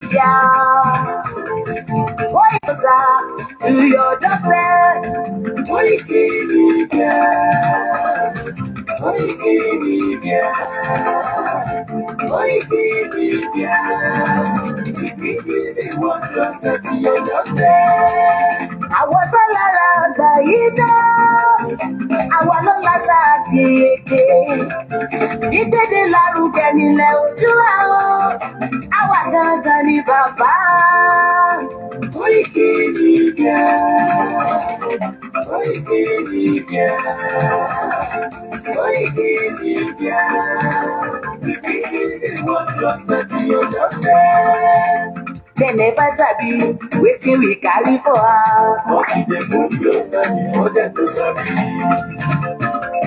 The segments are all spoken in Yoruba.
Media. Closer to your doorstep. Koiki Media. Koiki Media. Koiki Media. Bringing the world closer to your doorstep. Àwọn tó lára àgbà yìí dán. Àwa ló láṣà àti èdè. Ìgbéde lárugẹ nílẹ̀ Oòduà o. Àwa gangan ni bàbá. Koiki Media. Koiki Media. Koiki Media. Bringing the world closer to your doorstep. Dem never sabi wetin we carry for her. But e dey move closer before dem go sabi.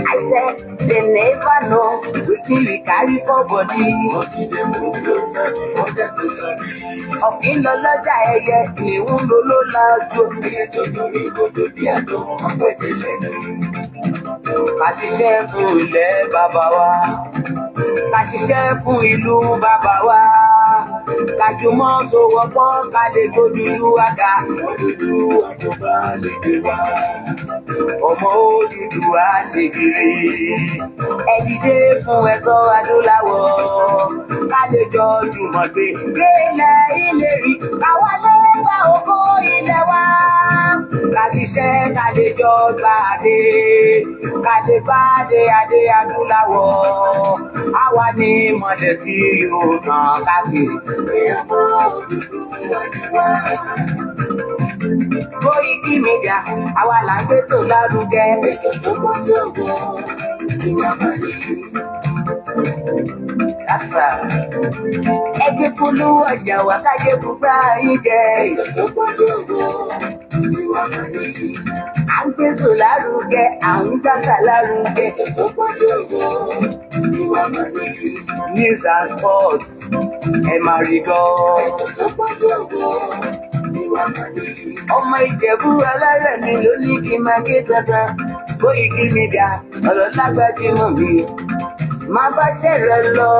I said dem never know wetin we carry for body. But e dey move closer before dem go sabi. Ọ̀kín lọ lọ́jà, ẹyẹ ìhún ló ló lajú. Ẹyẹ tó dorí kodò bí àdó, wọn pẹ̀tẹ́ lẹ́nu. Ká ṣiṣẹ́ fún ilẹ̀ bàbá wa. Ká ṣiṣẹ́ fún ìlú bàbá wa. Ká jùmọ̀ sowọ́pọ̀ ká lè gbódúdú ga. Òdúdú àjọba lè dé wá. Ọmọ Odùduwà ṣègìrì. Ẹ dìde fún ẹ̀tọ́ adúláwọ̀. Ká lè jọ jùmọ̀ gbé délẹ̀ ìlérí. Káwa lè gba ògo ilẹ̀ wa. Ká ṣiṣẹ́ ká lè jọ gbàdé. Ká lè gbàdé adé adúláwọ̀. Àwa ní mọ̀lẹ́ tí yóò tàn káàkiri. Ọmọ Odùduwà ni wá. Koiki Media, àwa là ń gbé tó lárugẹ. Ètò tó pọ̀jù ọ̀gbọ́n tiwa máa ní. Kásá. Ẹgbẹ́ polówó ọjà wà kájé gbogbo yín jẹ. Ètò tó pọ̀jù ọ̀gbọ́n tiwa máa ní. À ń gbé tó lárugẹ, à ń gbàsà lárugẹ. Ètò tó pọ̀jù ọ̀gbọ́n tiwa máa ní. News and sports, ẹ máa rí gbọ́. Ètò tó pọ̀jù ọ̀gbọ́n tiwa máa ní. Ọmọ Ìjẹ̀bú alárẹ̀ mi ló ní kí n máa ké dandan. Koiki Media, ọ̀rọ̀ lágbájúmọ̀ mi. Máa bá ṣẹ̀rẹ̀ lọ.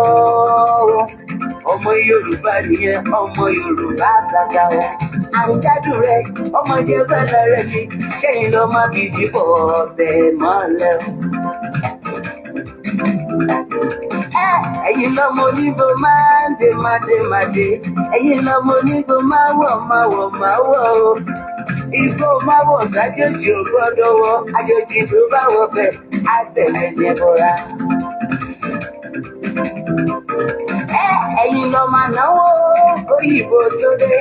Ọmọ Yorùbá nìyẹn, ọmọ Yorùbá tàgà o. À ń jádùn rẹ, ọmọ Ìjẹ̀bú alárẹ̀ mi. Ṣẹ́yìn ló máa fi dìbò tẹ̀ mọ́lẹ̀ o. Ẹ̀yin lọ́mọ onígbò máa ń dé máa dé máa dé. Ẹ̀yin lọ́mọ onígbò máa wọ̀ máa wọ̀ máa wọ̀ o. Igbó máa wọ̀ kájòjì ò gbọ́dọ̀ wọ̀. Àjòjì tó bá wọ̀ bẹ̀ á tẹ̀lé ní ẹbọra. Ẹ̀yin lọ máa náwó kóyìnbó tó dé.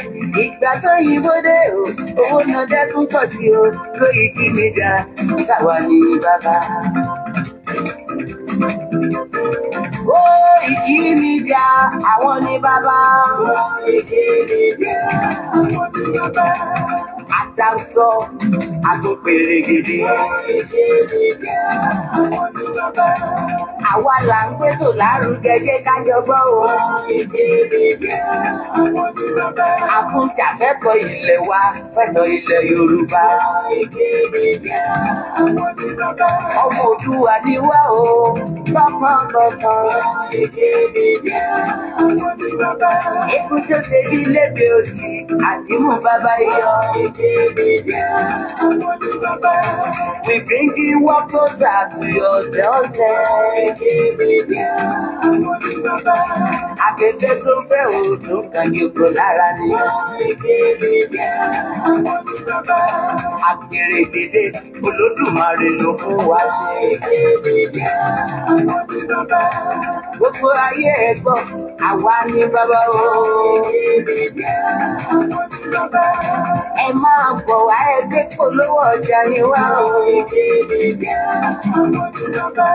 Ìgbà tó yìnbó dé o, owó náà dẹ́kun pọ̀ sí o. Koiki Media, sáwa ní bàbá. Koiki Media, àwọn ní bàbá. Koiki Media, àwọn ní bàbá. Àdáńtọ́ àtúnpèrègèdè. Koiki Media, àwọn ní bàbá. Àwa là ń gbétò lárugẹ, jẹ́ ká jọ gbọ́ o. Koiki Media, àwọn ní bàbá. Àkúnjàfẹ́kọ̀ọ́ ilẹ̀ wa, fẹ́tọ̀ ilẹ̀ Yorùbá. Koiki Media, àwọn ní bàbá. Ọmọ Oòduà ni wá o, tọkàntọkàn. Koiki Media, àwọn ní bàbá. Ikú tó ṣe bí lébe òsì, àdìmú bàbá iyọ̀. Koiki Media, àwọn ní bàbá. We bring you one closer to your doorstep. Koiki Media, àwọn ní bàbá. Afẹ́fẹ́ tó fẹ́ òòdùn kan yòókù lára ni. Koiki Media, àwọn ní bàbá. Àpèrègèdè Olódùmarè ló fún wa ṣe. Koiki Media, àwọn ní bàbá. Gbogbo ayé ẹ gbọ́, àwa ní bàbá o. Koiki Media, àwọn ní bàbá. Ẹ máa bọ̀ wá, ẹ gbé polówó ọjà yín wá o. Koiki Media, àwọn ní bàbá.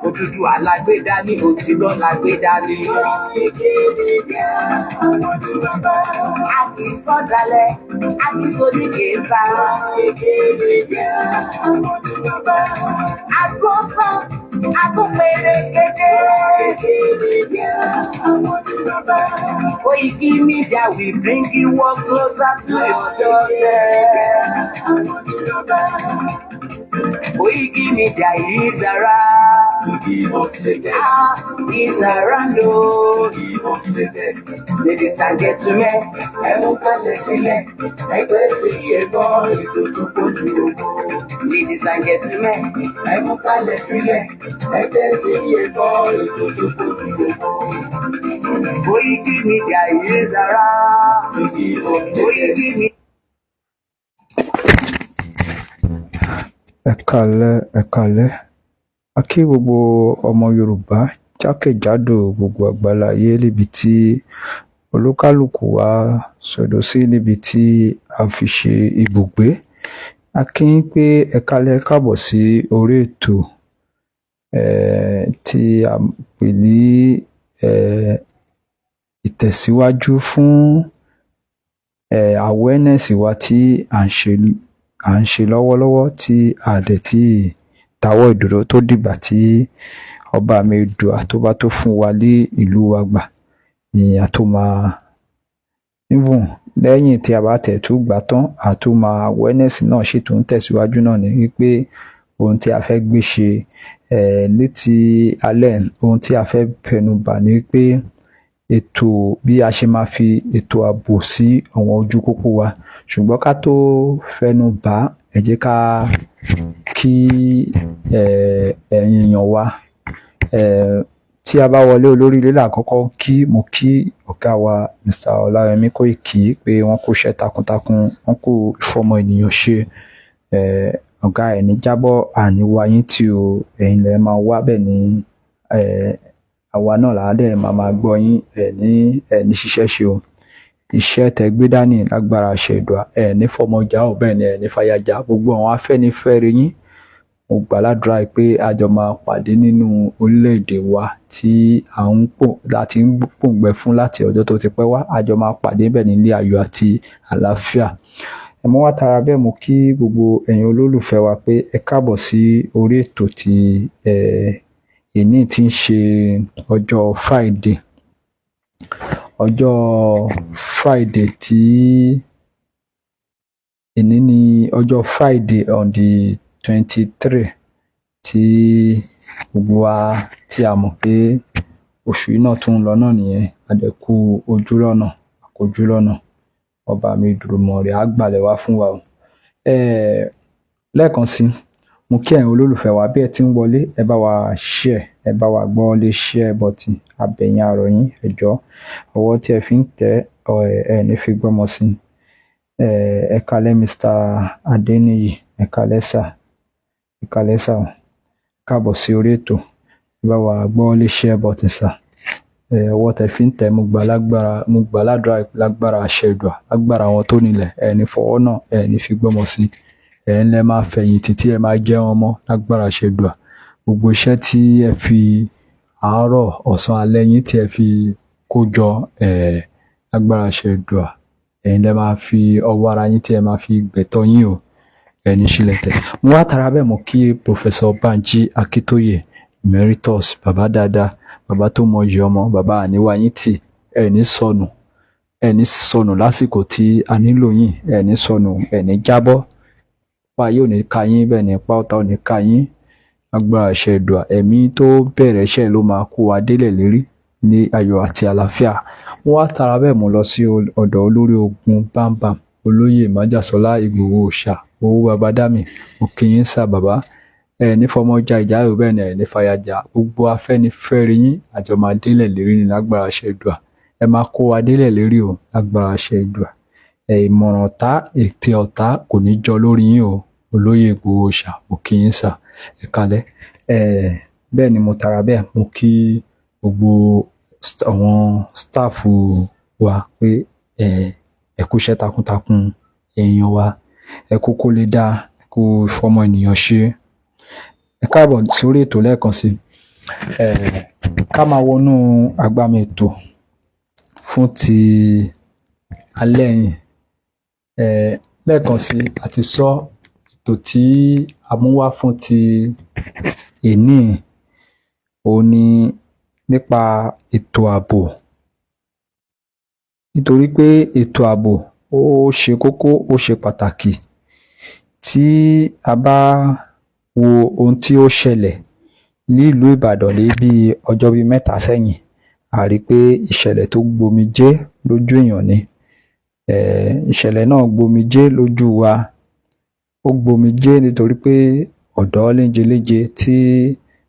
Òdúdú alágbèdá ní, òtítọ́ lágbèdá ní. Koiki Media, àwọn ní bàbá. A kì í sọ̀dálẹ̀, a kì í sóní kèéta. Koiki Media, àwọn ní bàbá. Àdúrótán, àtúnpèrègèdè. Koiki Media, àwọn ní bàbá. Koiki Media, we bring you one closer to your doorstep. Àwọn ní bàbá. Koiki Media is around. To give us latest. Ah, is around o. To give us latest. Ladies and gentlemen, Ẹ mú kalẹ̀ sílẹ̀, ẹgbẹ́ tí ẹ gbọ́ ètò tó kojú owó. Ladies and gentlemen, Ẹ mú kalẹ̀ sílẹ̀, ẹgbẹ́ tí ẹ gbọ́ ètò tó kojú owó. Koiki Media is around. To give us Koiki latest. Media. Ẹ káalẹ́, ẹ káalẹ́. A kí gbogbo ọmọ Yorùbá jákèjádò gbogbo àgbáláyé níbi tí olúkálùkù wa sọdọ̀ sí, níbi tí a fi ṣe ibùgbé. A kí yín pé ẹ káalẹ́, káàbọ̀ sí orí ètò tí a pè ní ìtẹ̀síwájú fún awareness wa tí à ń ṣe lọ́wọ́lọ́wọ́, tí a dẹ̀ tíì dáwọ́ ìdúró tó dìgbà tí ọba mi Èdùà tó bá tó fún wa ní ìlú wa gbà ni a tó máa, even lẹ́yìn tí a bá tẹ̀ tún gbà tán, a tún máa awareness náà sì tún tẹ̀síwájú náà ni wípé ohun tí a fẹ́ gbé ṣe ní ti alẹ́, ohun tí a fẹ́ fẹnu bà ni wípé ètò bí a ṣe máa fi ètò ààbò sí àwọn ojú pópó wa. Ṣùgbọ́n ká tó fẹnu bà á, ẹ jẹ́ ká kí ẹ̀yin èèyàn wa. Tí a bá wọlé, olórí ilé lákọ́kọ́ kí mo kí ọ̀gá wa Mr. Ọláyẹmí Kóìkí pé wọ́n kú iṣẹ́ takuntakun, wọ́n kú ìfọmọ ènìyàn ṣe. Ọ̀gá, ẹ̀ ní jábọ́, àní wá yín tì o. Ẹ̀yin lẹ máa wá bẹ́ẹ̀ ni àwa náà là á dẹ̀ máa máa gbọ́ yín. Ẹ̀ ní ṣiṣẹ́ ṣe o. Iṣẹ́ tẹ gbé dání, lágbára àṣẹ Èdùà, ẹ̀ ní fọmọ jà o, bẹ́ẹ̀ ni ẹ̀ ní fàyà jà. Gbogbo àwọn Afẹ́nifẹ́re yín, mo gbà ládùúrà pé a jọ máa pàdé nínú orílẹ̀-èdè wa tí à ń pò láti ń pòǹgbẹ fún láti ọjọ́ tó ti pẹ́ wá. A jọ máa pàdé bẹ́ẹ̀ nílé ayọ̀ àti àlàáfíà. Ẹ mọ́ wá tara bẹ́ẹ̀, mo kí gbogbo ẹ̀yin olólùfẹ́ wa pé ẹ káàbọ̀ sí orí ètò tí èní tí ń ṣe ọjọ́ Friday. Ọjọ́ Friday tí èní ní ọjọ́ Friday on the 23, tí gbogbo wa tí a mọ̀ pé oṣù yìí náà tún ń lọ náà nìyẹn. A dẹ̀ kú ojú lọ́nà, àkójú lọ́nà. Ọba mi Èdùmàrè á gbàlẹ̀ wá fún wa o. Lẹ́ẹ̀kan sí, mo kí ẹ̀yin olólùfẹ́ wa. Bí ẹ ti ń wọlé, ẹ bá wa share, ẹ bá wa gbọ́ lé share button. Abẹ̀yìn àròyìn, ẹ jọ̀ọ́, ọwọ́ tí ẹ fi ń tẹ̀ ẹ ní fi gbọ́mọ sí. Ẹ káalẹ́, Mr. Adeniyi, ẹ káalẹ́ sà, ẹ káalẹ́ sà o. Káàbọ̀ sí orí ètò. Ẹ bá wa gbọ́ lé share button sà. Ọwọ́ tẹ fi ń tẹ̀, mo gbà lágbára, mo gbà ládùúrà, lágbára àṣẹ Èdùà, lágbára àwọn tó nílẹ̀, ẹ ní fọwọ́ náà, ẹ ní fi gbọ́mọ sí. Ẹ ń lẹ máa fẹ̀yìntì tí ẹ máa jẹ́ ọmọ lágbára àṣẹ Èdùà. Gbogbo iṣẹ́ tí ẹ fi àárọ̀, ọ̀sán, alẹ́ yín tí ẹ fi kó jọ, lágbára àṣẹ Èdùà, ẹ̀yin lẹ máa fi ọwọ́ ara yín tí ẹ máa fi gbẹ̀tọ́ yín o. Ẹ ní sílẹ̀ tẹ̀. Mo wá tara bẹ́ẹ̀, mo kí Professor Banji Akíntóyè emeritus, bàbá dáadáa, bàbá tó mọyì ọmọ, bàbá àníwá yín tì. Ẹ ní sọnù, ẹ ní sọnù lásìkò tí a nílò yín. Ẹ ní sọnù, ẹ ní jábọ́. Pa yóò ní ka yín, bẹ́ẹ̀ ni pa ọ̀tá ò ní ka yín. Agbára àṣẹ Èdùà, ẹ̀mí tó bẹ̀rẹ̀ iṣẹ́ ló máa kó wa délẹ̀ lérí ní ayọ̀ àti àlàáfíà. Mo wá tara bẹ́ẹ̀, mo lọ sí ọ̀dọ̀ olórí ogun bámbàm, olóyè májàsọ́lá Ìgbòho Òòṣà, owó baba dami. Mo kí yín sá, bàbá. Ẹ ní fọmọ ja ìjà o, bẹ́ẹ̀ ni ẹ ní fàyà jà. Gbogbo Afẹ́nifẹ́re yín, àjọ máa délẹ̀ lérí ní lágbára àṣẹ Èdùà. Ẹ máa kó wa délẹ̀ lérí o lágbára àṣẹ Èdùà. Ẹ ìmọ̀ràn ọ̀tá, ète ọ̀tá kò ní jọ lórí yín o. Olóyè Ìgbòho Òòṣà, mo kí yín sà, ẹ kálẹ́. Ẹ bẹ́ẹ̀ ni mo tara bẹ́ẹ̀, mo kí gbogbo àwọn staff wa pé ẹ kú iṣẹ́ takuntakun, èèyàn wa. Ẹ kú kó lè dáa, ẹ kú fọmọ ènìyàn ṣe. Ẹ káàbọ̀ sórí ètò lẹ́ẹ̀kan sí. Ká máa wọnú agbami ètò fún ti alẹ́ yìí. Lẹ́ẹ̀kan sí, àti sọ ètò tí a mú wá fún ti èní òun ni nípa ètò ààbò, nítorí pé ètò ààbò ó ṣe kókó, ó ṣe pàtàkì. Tí a bá wo ohun tí ó ṣẹlẹ̀ Nílùú Ìbàdàn ní bíi ọjọ́ bíi 3 sẹ́yìn, a rí i pé ìṣẹ̀lẹ̀ tó gbomijé lójú èèyàn ni. Ìṣẹ̀lẹ̀ náà gbomijé lójú wa. Ó gbomijé nítorí pé ọ̀dọ́ léńjelénje tí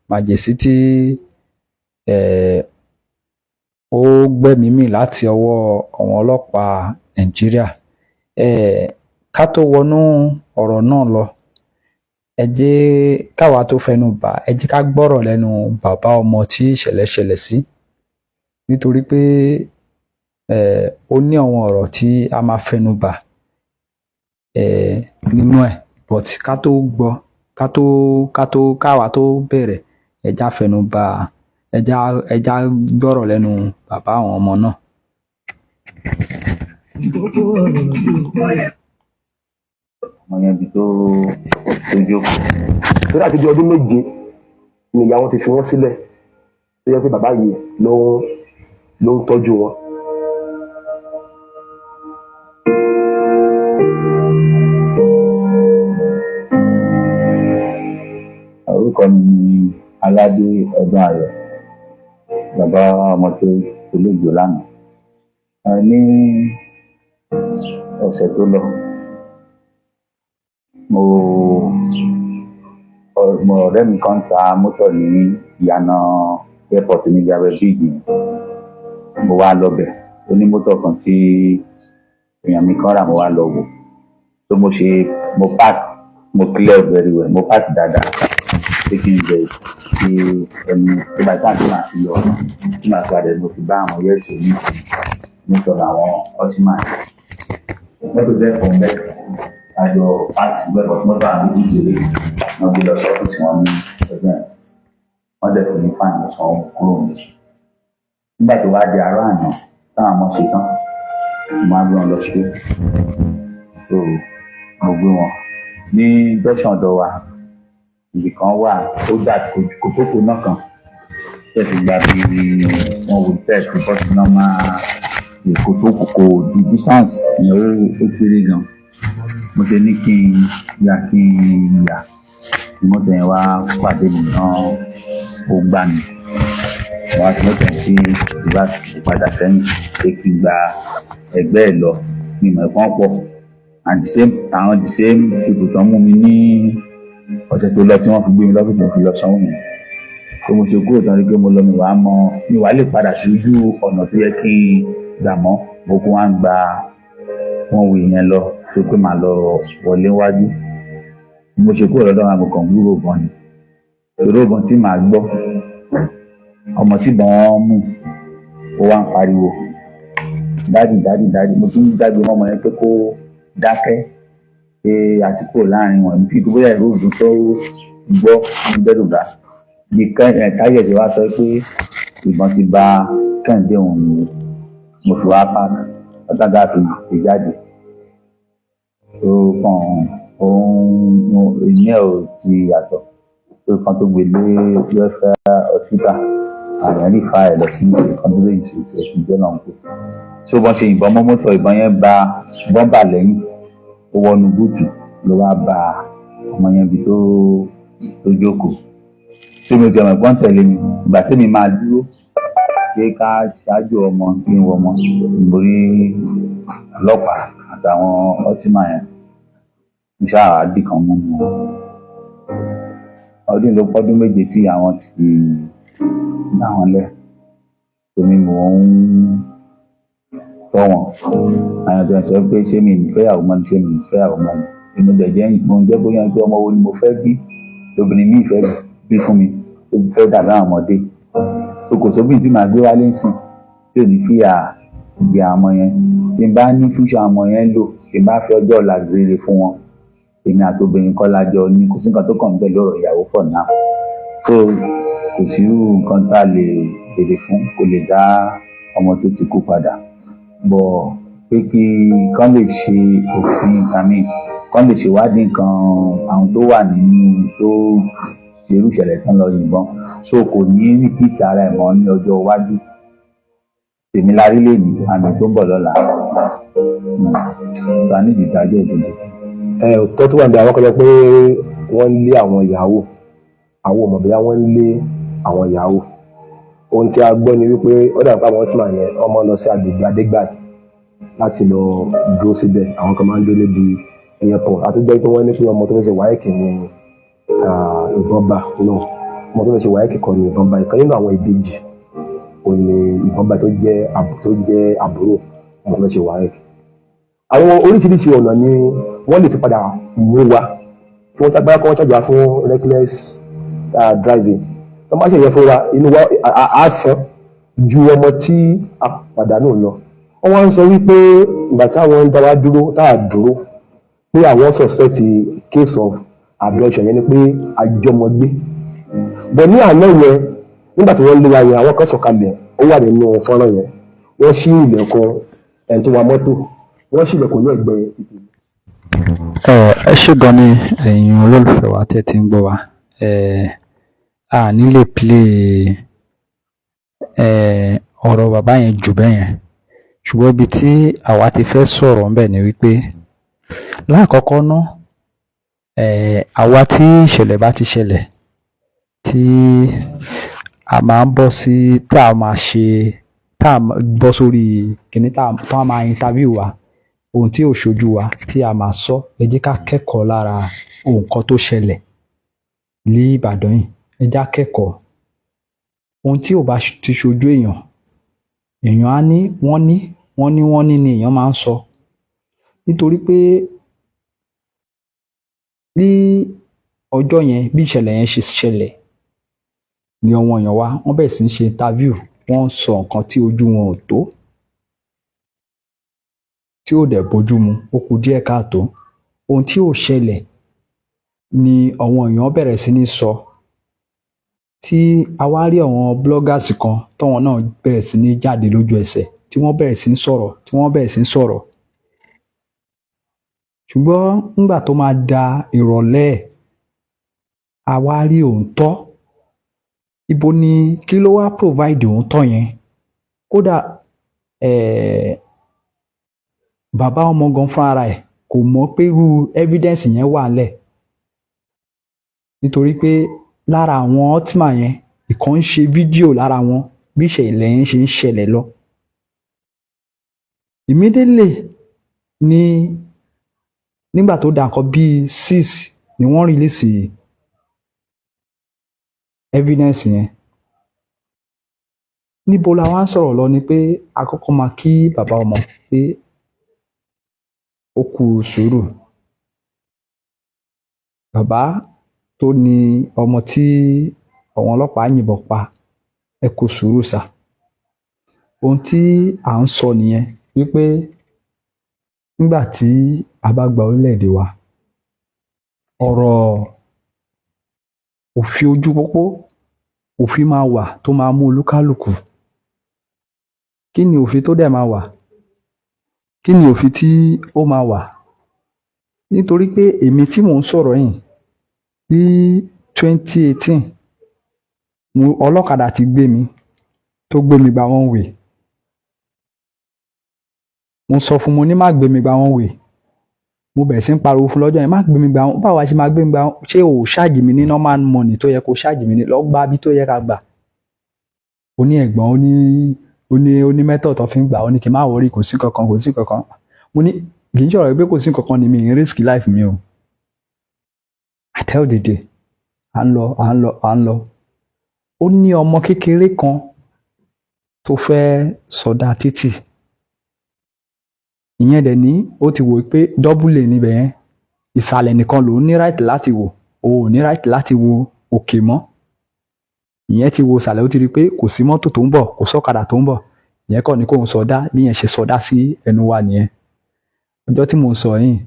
màjèsín tí ó gbẹ́mìí mì láti ọwọ́ àwọn ọlọ́pàá Nàìjíríà. Ká tó wọnú ọ̀rọ̀ náà lọ, ẹ jẹ́ káwa tó fẹnu bà, ẹ jẹ́ ká gbọ́rọ̀ lẹ́nu bàbá ọmọ tí ìṣẹ̀lẹ̀ ṣẹlẹ̀ sí, nítorí pé ó ní àwọn ọ̀rọ̀ tí a máa fẹnu bà nínú ẹ̀. But ká tó gbọ́, ká tó káwa tó bẹ̀rẹ̀, ẹ já fẹnu bà, ẹ já gbọ́rọ̀ lẹ́nu bàbá àwọn ọmọ náà. Kókó ọ̀rọ̀ Yorùbá. Ọmọ yẹn bí tó jókòó. Torí àti di ọdún 7 ni ìyá wọn ti fi wọ́n sílẹ̀, tó yẹ pé bàbá yìí ló ń tọ́jú wọn. Orúkọ mi ni Aládé Ọdún Ayọ̀, bàbá ọmọ tó olóògbé lánàá. Ní ọ̀sẹ̀ tó lọ, mo ọ̀rẹ́ mi kan ta mọ́tò ní ìyànà airport níbi abẹ́ bíìgì yẹn. Mo wá lọ bẹ̀, ó ní mọ́tò kan tí èèyàn mi kan rà, mo wá lọ wò. Tó mo ṣe, mo park, mo clear very well, mo park dáadáa pé kí n bẹ̀ kí ẹni tó bá tán tí màá fi lọ, tí màá padà, mo fi bá àwọn yẹ́sì ní nítorí àwọn ọtímà mọ́tò bẹ́ẹ̀ fún bẹ́ẹ̀ àjọ park síbẹ̀ bọ̀ mọ́tò àwọn méjì jèrè wọ́n gbé lọ sọ́fíìsì wọn ní ọjọ́ yẹn, wọ́n dẹ̀ fún ní fáìnì san kúrò ní. Nígbà tó wá di àárọ̀ àná táwọn ọmọ ṣe tán, mo máa gbé wọn lọ sí, so mo gbé wọn ní junction ọ̀dọ̀ wa, ibì kan wà ó dà kòkòkò náà kan tẹ̀ fi gba bí wọ́n wò tẹ̀ fi bọ́ sí normal èkó tó kò di distance yẹn, ó kéré gan. Mo ṣe ní kí n yà, kí n yà ní mọ́tò yẹn wá pàdé mi náà, ó gbà mí. Mo wá fi mọ́tò yẹn sí reverse padà sẹ́yìn pé kí n gba ẹgbẹ́ ẹ̀ lọ ní ìmọ̀ ẹ̀kọ́ pọ̀, and the same àwọn the same people tó ń mú mi ní ọ̀sẹ̀ tó lọ tí wọ́n fi gbé mi lọ́fíìsì, mo fi lọ sanwó yẹn. Tó mo ṣe kúrò tán rí pé mo lọ, mi wàá mọ mi wàá lè padà sí ojú ọ̀nà tó yẹ kí n gbà mọ́. Mo kó wá ń gba wọn wò yẹn lọ tó pé màá lọ wọlé wájú. Bí mo ṣe kúrò lọ́dọ̀ àwọn kan, gbúrò gan ni ìró ìbọn tí màá gbọ́. Ọmọ tí ìbọn wọn mú, ó wá ń pariwo, "Daddy, daddy, daddy." Mo tún jágbe mọ́ ọmọ yẹn pé kó dákẹ́, pé àti kúrò láàrin wọn. Èmi fi bóyá ìró ìbọn tó gbọ́ ń dẹ́rù bá bí táyẹ̀ tí wàá sọ pé ìbọn ti ba Kẹ́hìndé òun ni. Mo fi wá park ọ̀tá fi fi jáde tó kàn òun, ìyẹn ò ti yàtọ̀ tó kan tó gbé lé welfare hospital, àwọn rí fa ẹ̀ lọ sí ìkan tó lè ṣe ẹ̀sìn jẹ́ náà pé tó bọ́n ṣe yìnbọn mọ́ mọ́tò, ìbọn yẹn ba bọ́mbà lẹ́yìn, ó wọnú búùtù ló wá ba ọmọ yẹn bí tó jókòó. Tí mi ò jẹ́ ọmọ ẹ̀gbọ́n tẹ̀lé mi, ìgbà tí mi máa dúró pé ká ṣáájú ọmọ kí n wọ ọmọ, mo rí ọlọ́pàá àtàwọn ọtímà yẹn, mo ṣáà dì kan mú wọn. Ọdún ló pọ́dún 7 tí àwọn ti dá wọn lẹ̀, èmi mò ń tọ́ wọn. Àwọn tó ń sọ pé ṣé mi ì fẹ́yàwó mọ́ ni, ṣé mi ì fẹ́yàwó mọ́ ni, èmi dẹ̀ jẹ́ mo ń jẹ́ bóyá pé ọmọ wo ni mo fẹ́ bí, obìnrin mi fẹ́ bí fún mi tó fẹ́ dàbí àwọn ọmọdé tó kò sóbì tí màá gbé wálé ń sìn tí ò ní fìyà jẹ àwọn ọmọ yẹn. Tí n bá ní fúnṣọ àwọn ọmọ yẹn lò, tí n bá fi ọjọ́ ọ̀la rere fún wọn, èmi àti obìnrin kọ́ la jọ ní, kò sí nǹkan tó kàn ń bẹ̀ lọ́rọ̀ ìyàwó for now. So kò sí irú nǹkan tá a lè béèrè fún, kò lè dá ọmọ tó ti kú padà bọ̀, pé kí kán lè ṣe òfin àmì, kán lè ṣèwádìí nǹkan àwọn tó wà nínú tó ṣe irú ìṣẹ̀lẹ̀ tán lọ yìnbọn, so kò ní repeat ara ẹ̀ mọ́ ní ọjọ́ iwájú. Tèmi la rí lèmi àmì tó ń bọ̀ lọ́la ta ní ìdájọ́ òdodo. Ẹ òótọ́ tó wà níbi àwọn kan sọ pé wọ́n ń lé àwọn ìyàwó Àwọn ò mọ̀ bóyá wọ́n ń lé àwọn yahoo. Ohun tí a gbọ́ ni wípé ó dàbí pé àwọn tí màá yẹn, wọ́n máa ń lọ sí agbègbè Adégbàyí láti lọ dúró síbẹ̀. Àwọn kan máa ń dúró níbi airport. Àti gbọ́ pé wọ́n ní pé ọmọ tó fẹ́ ṣe WAEC ní ìbọn bá náà, ọmọ tó fẹ́ ṣe WAEC kọ́ ní ìbọn bá. Ìkan nínú àwọn ìbejì ò ní ìbọn bá, tó jẹ́ àbúrò ọmọ tó fẹ́ ṣe WAEC. Àwọn oríṣiríṣi ọ̀nà ni wọ́n lè fi padà mú wa kí wọ́n tágbára kí wọ́n charge wa fún reckless driving. Tó bá ṣe yẹ fún wa, inú wa á san ju ọmọ tí a pàdánù lọ. Wọ́n wá ń sọ wípé ìgbà táwọn ń dá wa dúró, tá a dúró, pé àwọn suspect case of abduction yẹn, ni pé àjọmọgbé bọ̀ ní àná yẹn. Nígbà tí wọ́n lé wa yẹn, àwọn kan sọ̀kalẹ̀, ó wà nínú fọ́nrán yẹn. Wọ́n ṣí ilẹ̀kùn ẹni tó wa mọ́tò, wọ́n ṣí ilẹ̀kùn ní ẹ̀gbẹ́. Ẹ ṣé gan ni, ẹ̀yin olólùfẹ́ wa tẹ́ ti ń gbọ́ wa. A ní lè play ọ̀rọ̀ bàbá yẹn jù bẹ́ẹ̀ yẹn, ṣùgbọ́n ibi tí àwa ti fẹ́ sọ̀rọ̀ ńbẹ̀ ni wípé láàkọ́kọ́ ná, àwa tí ìṣẹ̀lẹ̀ bá ti ṣẹlẹ̀, tí a máa ń bọ́ sí, tá a máa ṣe, tá a bọ́ sórí kìnní, tá a máa interview wa, ohun tí ò ṣojú wa tí a máa sọ, ẹ jẹ́ ká kẹ́kọ̀ọ́ lára nǹkan tó ṣẹlẹ̀ ní Ìbàdàn yìí. Ẹ jẹ́ á kẹ́kọ̀ọ́. Ohun tí ò bá ti ṣojú èèyàn, èèyàn á ní wọ́n ní wọ́n ní wọ́n ní ni èèyàn máa ń sọ, nítorí pé ní ọjọ́ yẹn, bí ìṣẹ̀lẹ̀ yẹn ṣe ṣẹlẹ̀ ni àwọn èèyàn wa, wọ́n bẹ̀rẹ̀ sí ní ṣe interview. Wọ́n ń sọ nǹkan tí ojú wọn ò tó, tí ò dẹ̀ bójú mu, ó kù díẹ̀ káàtó. Ohun tí ò ṣẹlẹ̀ ni àwọn èèyàn bẹ̀rẹ̀ sí ní sọ, tí a wá rí àwọn bloggers kan tọ́wọn náà bẹ̀rẹ̀ sí ní jáde lójú ẹsẹ̀, tí wọ́n bẹ̀rẹ̀ sí ní sọ̀rọ̀, tí wọ́n bẹ̀rẹ̀ sí ní sọ̀rọ̀. Ṣùgbọ́n nígbà tó máa da ìrọ̀lẹ́ ẹ̀, a wá rí òótọ́. Ibo ni kí ló wá provide òótọ́ yẹn? Kódà bàbá ọmọ gan fúnra ẹ̀ kò mọ̀ pé irú evidence yẹn wà ńlẹ̀, nítorí pé lára àwọn ultima yẹn, ìkan ń ṣe fídíò lára wọn bí ìṣẹ̀lẹ̀ yẹn ṣe ń ṣẹlẹ̀ lọ. Immediately ni nígbà tó da nǹkan bíi 6 ni wọ́n release evidence yẹn. Níbo la wá ń sọ̀rọ̀ lọ ni pé a kọ́kọ́ máa kí bàbá ọmọ pé ó kú sùúrù. Bàbá tó ní ọmọ tí àwọn ọlọ́pàá yìnbọn pa, ẹ kú sùúrù sà. Ohun tí à ń sọ nìyẹn wípé nígbà tí a bá gba orílẹ̀-èdè wa, ọ̀rọ̀ òfin ojú pópó, òfin máa wà tó máa mú olúkálùkù. Kí ni òfin tó dẹ̀ máa wà? Kí ni òfin tí ó máa wà? Nítorí pé èmi tí mò ń sọ̀rọ̀ yìí, ní 2018, mo ọlọ́kadà ti gbé mi, tó gbé mi gba one way. Mo sọ fún, mo ní má gbé mi gba one way. Mo bẹ̀rẹ̀ sí ń pariwo fún lọ́jọ́ yẹn, má gbé mi gba. Báwo ṣe máa gbé mi gba? Ṣé o ò charge mi ní normal money tó yẹ kó charge mi ní? Lọ gba bí tó yẹ ká gbà. Ó ní ẹ̀gbọ́n, ó ní method tó fi ń gbà. Ó ní kí n má worry, kò sí kankan, kò sí kankan. Mo ní kì í ṣọ̀rọ̀ pé kò sí kankan ni mi ń risk life mi o. I tell the day, à ń lọ, à ń lọ, à ń lọ. Ó ní ọmọ kékeré kan tó fẹ́ sọdá títì. Ìyẹn dẹ̀ ní ó ti wò pé double lane níbẹ̀ yẹn, ìsàlẹ̀ nìkan lòún ní right láti wò, òun ò ní right láti wo òkè mọ́. Ìyẹn ti wo ìsàlẹ̀, ó ti rí i pé kò sí mọ́tò tó ń bọ̀, kò sọ́kadà tó ń bọ̀. Ìyẹn kàn ní kóun sọdá. Bí yẹn ṣe sọdá sí ẹnu wa nìyẹn. Ọjọ́ tí mò ń sọ yìí,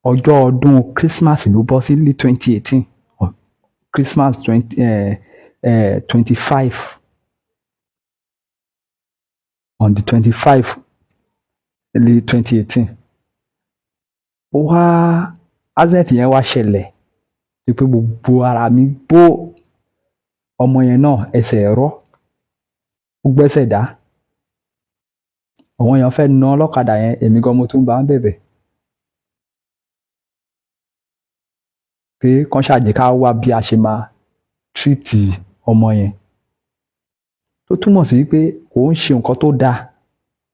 ọjọ́ ọdún Christmas ló bọ́ sí ní 2018, Christmas 25, on the 25 ní 2018. Ó wá, accident yẹn wá ṣẹlẹ̀ pé gbogbo ara mi bó. Ọmọ yẹn náà, ẹsẹ̀ ẹ̀rọ, ó gbẹ́sẹ̀ dá. Àwọn èèyàn fẹ́ na ọlọ́kadà yẹn, èmi gan mo tún bá ń bẹ̀bẹ̀ pé kán ṣáà jẹ́ ká wá bí a ṣe máa treat ọmọ yẹn, tó túmọ̀ sí pé kò ń ṣe nǹkan tó dáa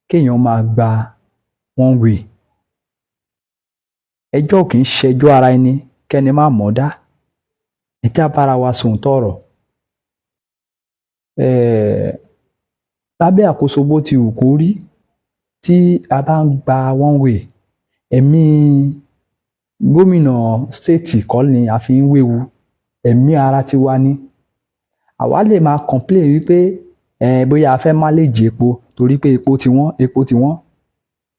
kéèyàn máa gba one way. Ẹjọ́ kì í ṣẹjọ́ ara ẹni kẹ́ni má mọ̀ ọ́ dá. Ẹ já bára wa sòótọ́ ọ̀rọ̀. Lábẹ́ àkóso, bó ti wù kó rí, tí a bá ń gba one way, ẹ̀mí gómìnà state kọ́ ni a fi ń wéwu, ẹ̀mí ara tiwa ni. Àwa lè máa complain wípé ẹ bóyá a fẹ́ manage epo torí pé epo ti wọ́n, epo ti wọ́n.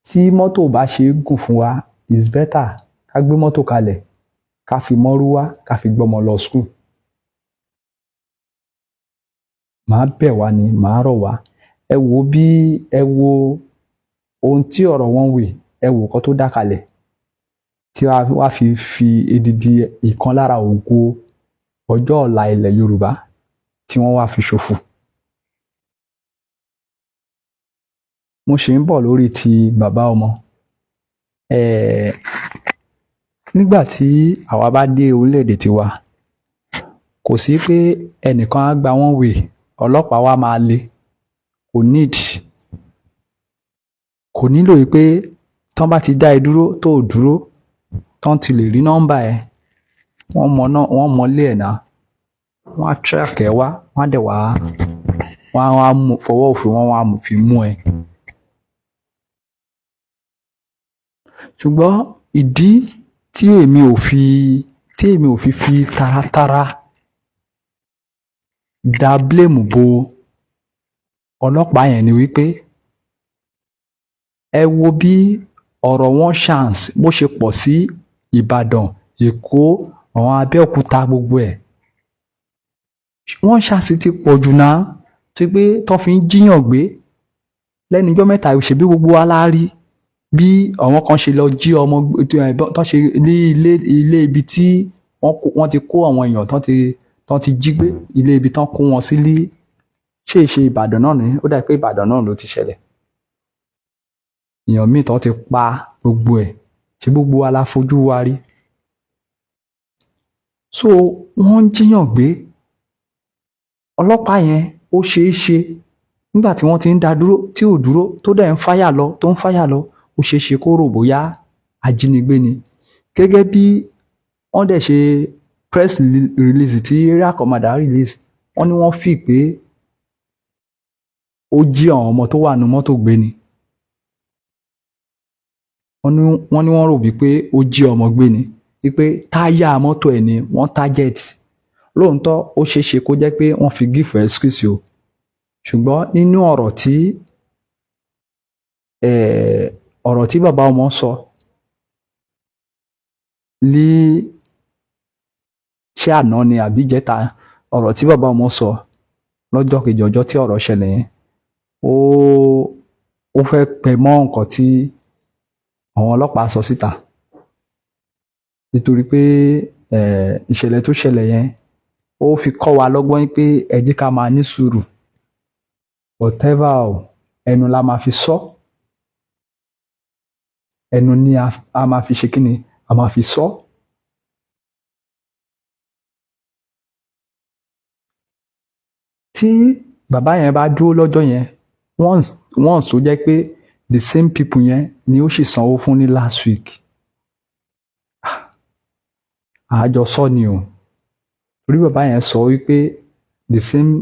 Tí mọ́tò bá ṣe é gùn fún wa, is better ká gbé mọ́tò kalẹ̀, ká fi mọ́rúwá, ká fi gbọ́mọ lọ school. Màá bẹ̀ wá ni, màá rọ̀ wá. Ẹ wo bí, ẹ wo ohun tí ọ̀rọ̀ one way, ẹ wò nǹkan tó dá kalẹ̀ tí wàá fi edidi ìkan lára ògo ọjọ́ ọ̀la ilẹ̀ Yorùbá tí wọ́n wá fi ṣòfò. Mo ṣì ń bọ̀ lórí ti bàbá ọmọ. Nígbà tí àwa bá dé orílẹ̀-èdè tiwa, kò sí pé ẹnìkan á gba one way, ọlọ́pàá wa máa le. Kò need, kò nílò pé tán bá ti dá ẹ dúró, tó ò dúró, tán ti lè rí nọ́mbà ẹ, wọ́n mọ náà, wọ́n mọlé ẹ̀ náà, wọ́n á track ẹ wá, wọ́n á dẹ̀ wá, wọ́n á wá mú fọwọ́ òfin, wọ́n á fi mú ẹ. Ṣùgbọ́n ìdí tí èmi ò fi fi taratara da blame bo ọlọ́pàá yẹn ni wípé ẹ wo bí ọ̀rọ̀ one chance bó ṣe pọ̀ sí Ìbàdàn, Èkó, àwọn Abẹ́òkúta, gbogbo ẹ̀. One chance ti pọ̀ jù náà tó pé tó fi ń jíyàn gbé lẹ́nu ijọ́ mẹ́ta. Ṣebí gbogbo wa la rí bí àwọn kan ṣe lọ jí ọmọ tó ṣe ní ilé ibi tí wọ́n ti kó àwọn èèyàn tó ti jí gbé, ilé ibi tán kó wọn sí ní ṣé ìṣe Ìbàdàn náà ni. Ó dà pé Ìbàdàn náà ló ti ṣẹlẹ̀. Èèyàn míì tó ti pa gbogbo ẹ̀, ṣé gbogbo wa la fojú wa rí? So wọ́n ń jíyàn gbé. Ọlọ́pàá yẹn, ó ṣeé ṣe nígbà tí wọ́n ti ń dá dúró tí ò dúró, tó dẹ̀ ń fáyà lọ, tó ń fáyà lọ, ó ṣeé ṣe kó rò bóyá ajínigbé ni. Gẹ́gẹ́ bí wọ́n dẹ̀ ṣe press release tí area commander release, wọ́n ní wọ́n fi pé ó jí àwọn ọmọ tó wà nínú mọ́tò gbé ni. Wọ́n ní wọ́n rò wípé ó jí ọmọ gbé ni, wípé táyà mọ́tò ẹ̀ ni wọ́n target. Lóòótọ́, ó ṣeé ṣe kó jẹ́ pé wọ́n fi give excuse o, ṣùgbọ́n nínú ọ̀rọ̀ tí bàbá ọmọ sọ ní ṣé àná ni àbí ìjẹta, ọ̀rọ̀ tí bàbá ọmọ sọ lọ́jọ́ kejì ọjọ́ tí ọ̀rọ̀ ṣẹlẹ̀ yẹn, ó fẹ́ pẹ̀ mọ́ nǹkan tí àwọn ọlọ́pàá sọ síta, nítorí pé ìṣẹ̀lẹ̀ tó ṣẹlẹ̀ yẹn, ó fi kọ́ wa lọ́gbọ́n pé ẹ jẹ́ ká máa ní sùúrù. Whatever o, ẹnu la máa fi sọ, ẹnu ni a máa fi ṣe kíni, a máa fi sọ. Tí bàbá yẹn bá dúró lọ́jọ́ yẹn, once tó jẹ́ pé the same people yẹn ni ó sì sanwó fún ní last week, àjọsọ ni o, torí bàbá yẹn sọ wípé the same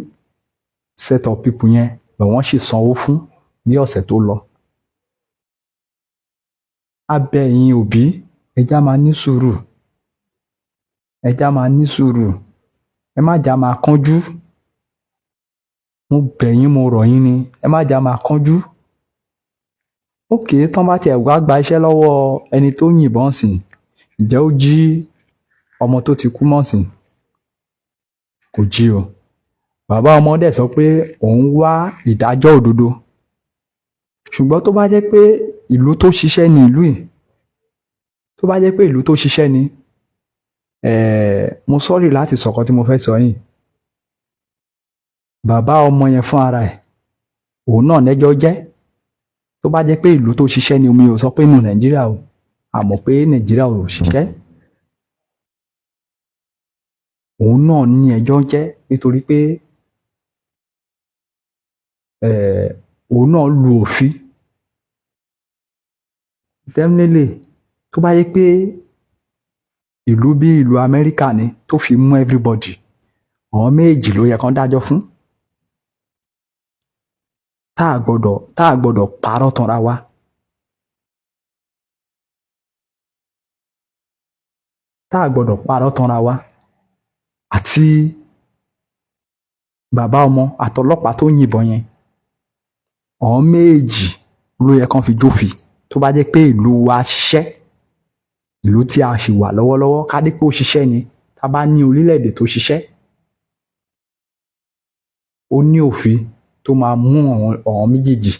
set of people yẹn lọ́wọ́n sì sanwó fún ní ọ̀sẹ̀ tó lọ. A bẹ̀ ẹ̀yin òbí, ẹ já máa ní sùúrù, ẹ já máa ní sùúrù, ẹ má já máa kánjú. Mo bẹ̀ yín, mo rọ̀ yín ni, ẹ má já máa kánjú. Ókè tán bá tiẹ̀ wá gba iṣẹ́ lọ́wọ́ ẹni tó yìnbọn sìn, ǹjẹ́ ó jí ọmọ tó ti kú mọ́ sìn? Kò jí o. Bàbá ọmọ dẹ̀ sọ pé òun wá ìdájọ́ òdodo. Ṣùgbọ́n tó bá jẹ́ pé ìlú tó ṣiṣẹ́ ni ìlú yìí, tó bá jẹ́ pé ìlú tó ṣiṣẹ́ ni, mo sorry láti sọ̀kan tí mo fẹ́ sọ yìí, bàbá ọmọ yẹn fún ara ẹ̀, òun náà lẹ́jọ́ jẹ́. Tó bá jẹ́ pé ìlú tó ṣiṣẹ́ ni, mi ò sọ pé inú Nàìjíríà o, àmọ́ pé Nàìjíríà ò ṣiṣẹ́. Òun náà ní ẹjọ́ jẹ́ nítorí pé òun náà lu òfin. Definitely, tó bá yẹ pé ìlú bí ìlú Amẹ́ríkà ni tó fi mú everybody, àwọn méjì ló yẹ kán dájọ́ fún. Tá a gbọ́dọ̀ parọ́ tanra wa. Tá a gbọ́dọ̀ parọ́ tanra wa. Àti bàbá ọmọ àtọlọ́pàá tó yìnbọn yẹn, àwọn méjì ló yẹ kán fi jófin. Tó bá jẹ́ pé ìlú wa ṣiṣẹ́, ìlú tí a ṣì wà lọ́wọ́lọ́wọ́, ká dé pé ó ṣiṣẹ́ ni, tá a bá ní orílẹ̀-èdè tó ṣiṣẹ́, ó ní òfin tó máa mú àwọn méjèèjì,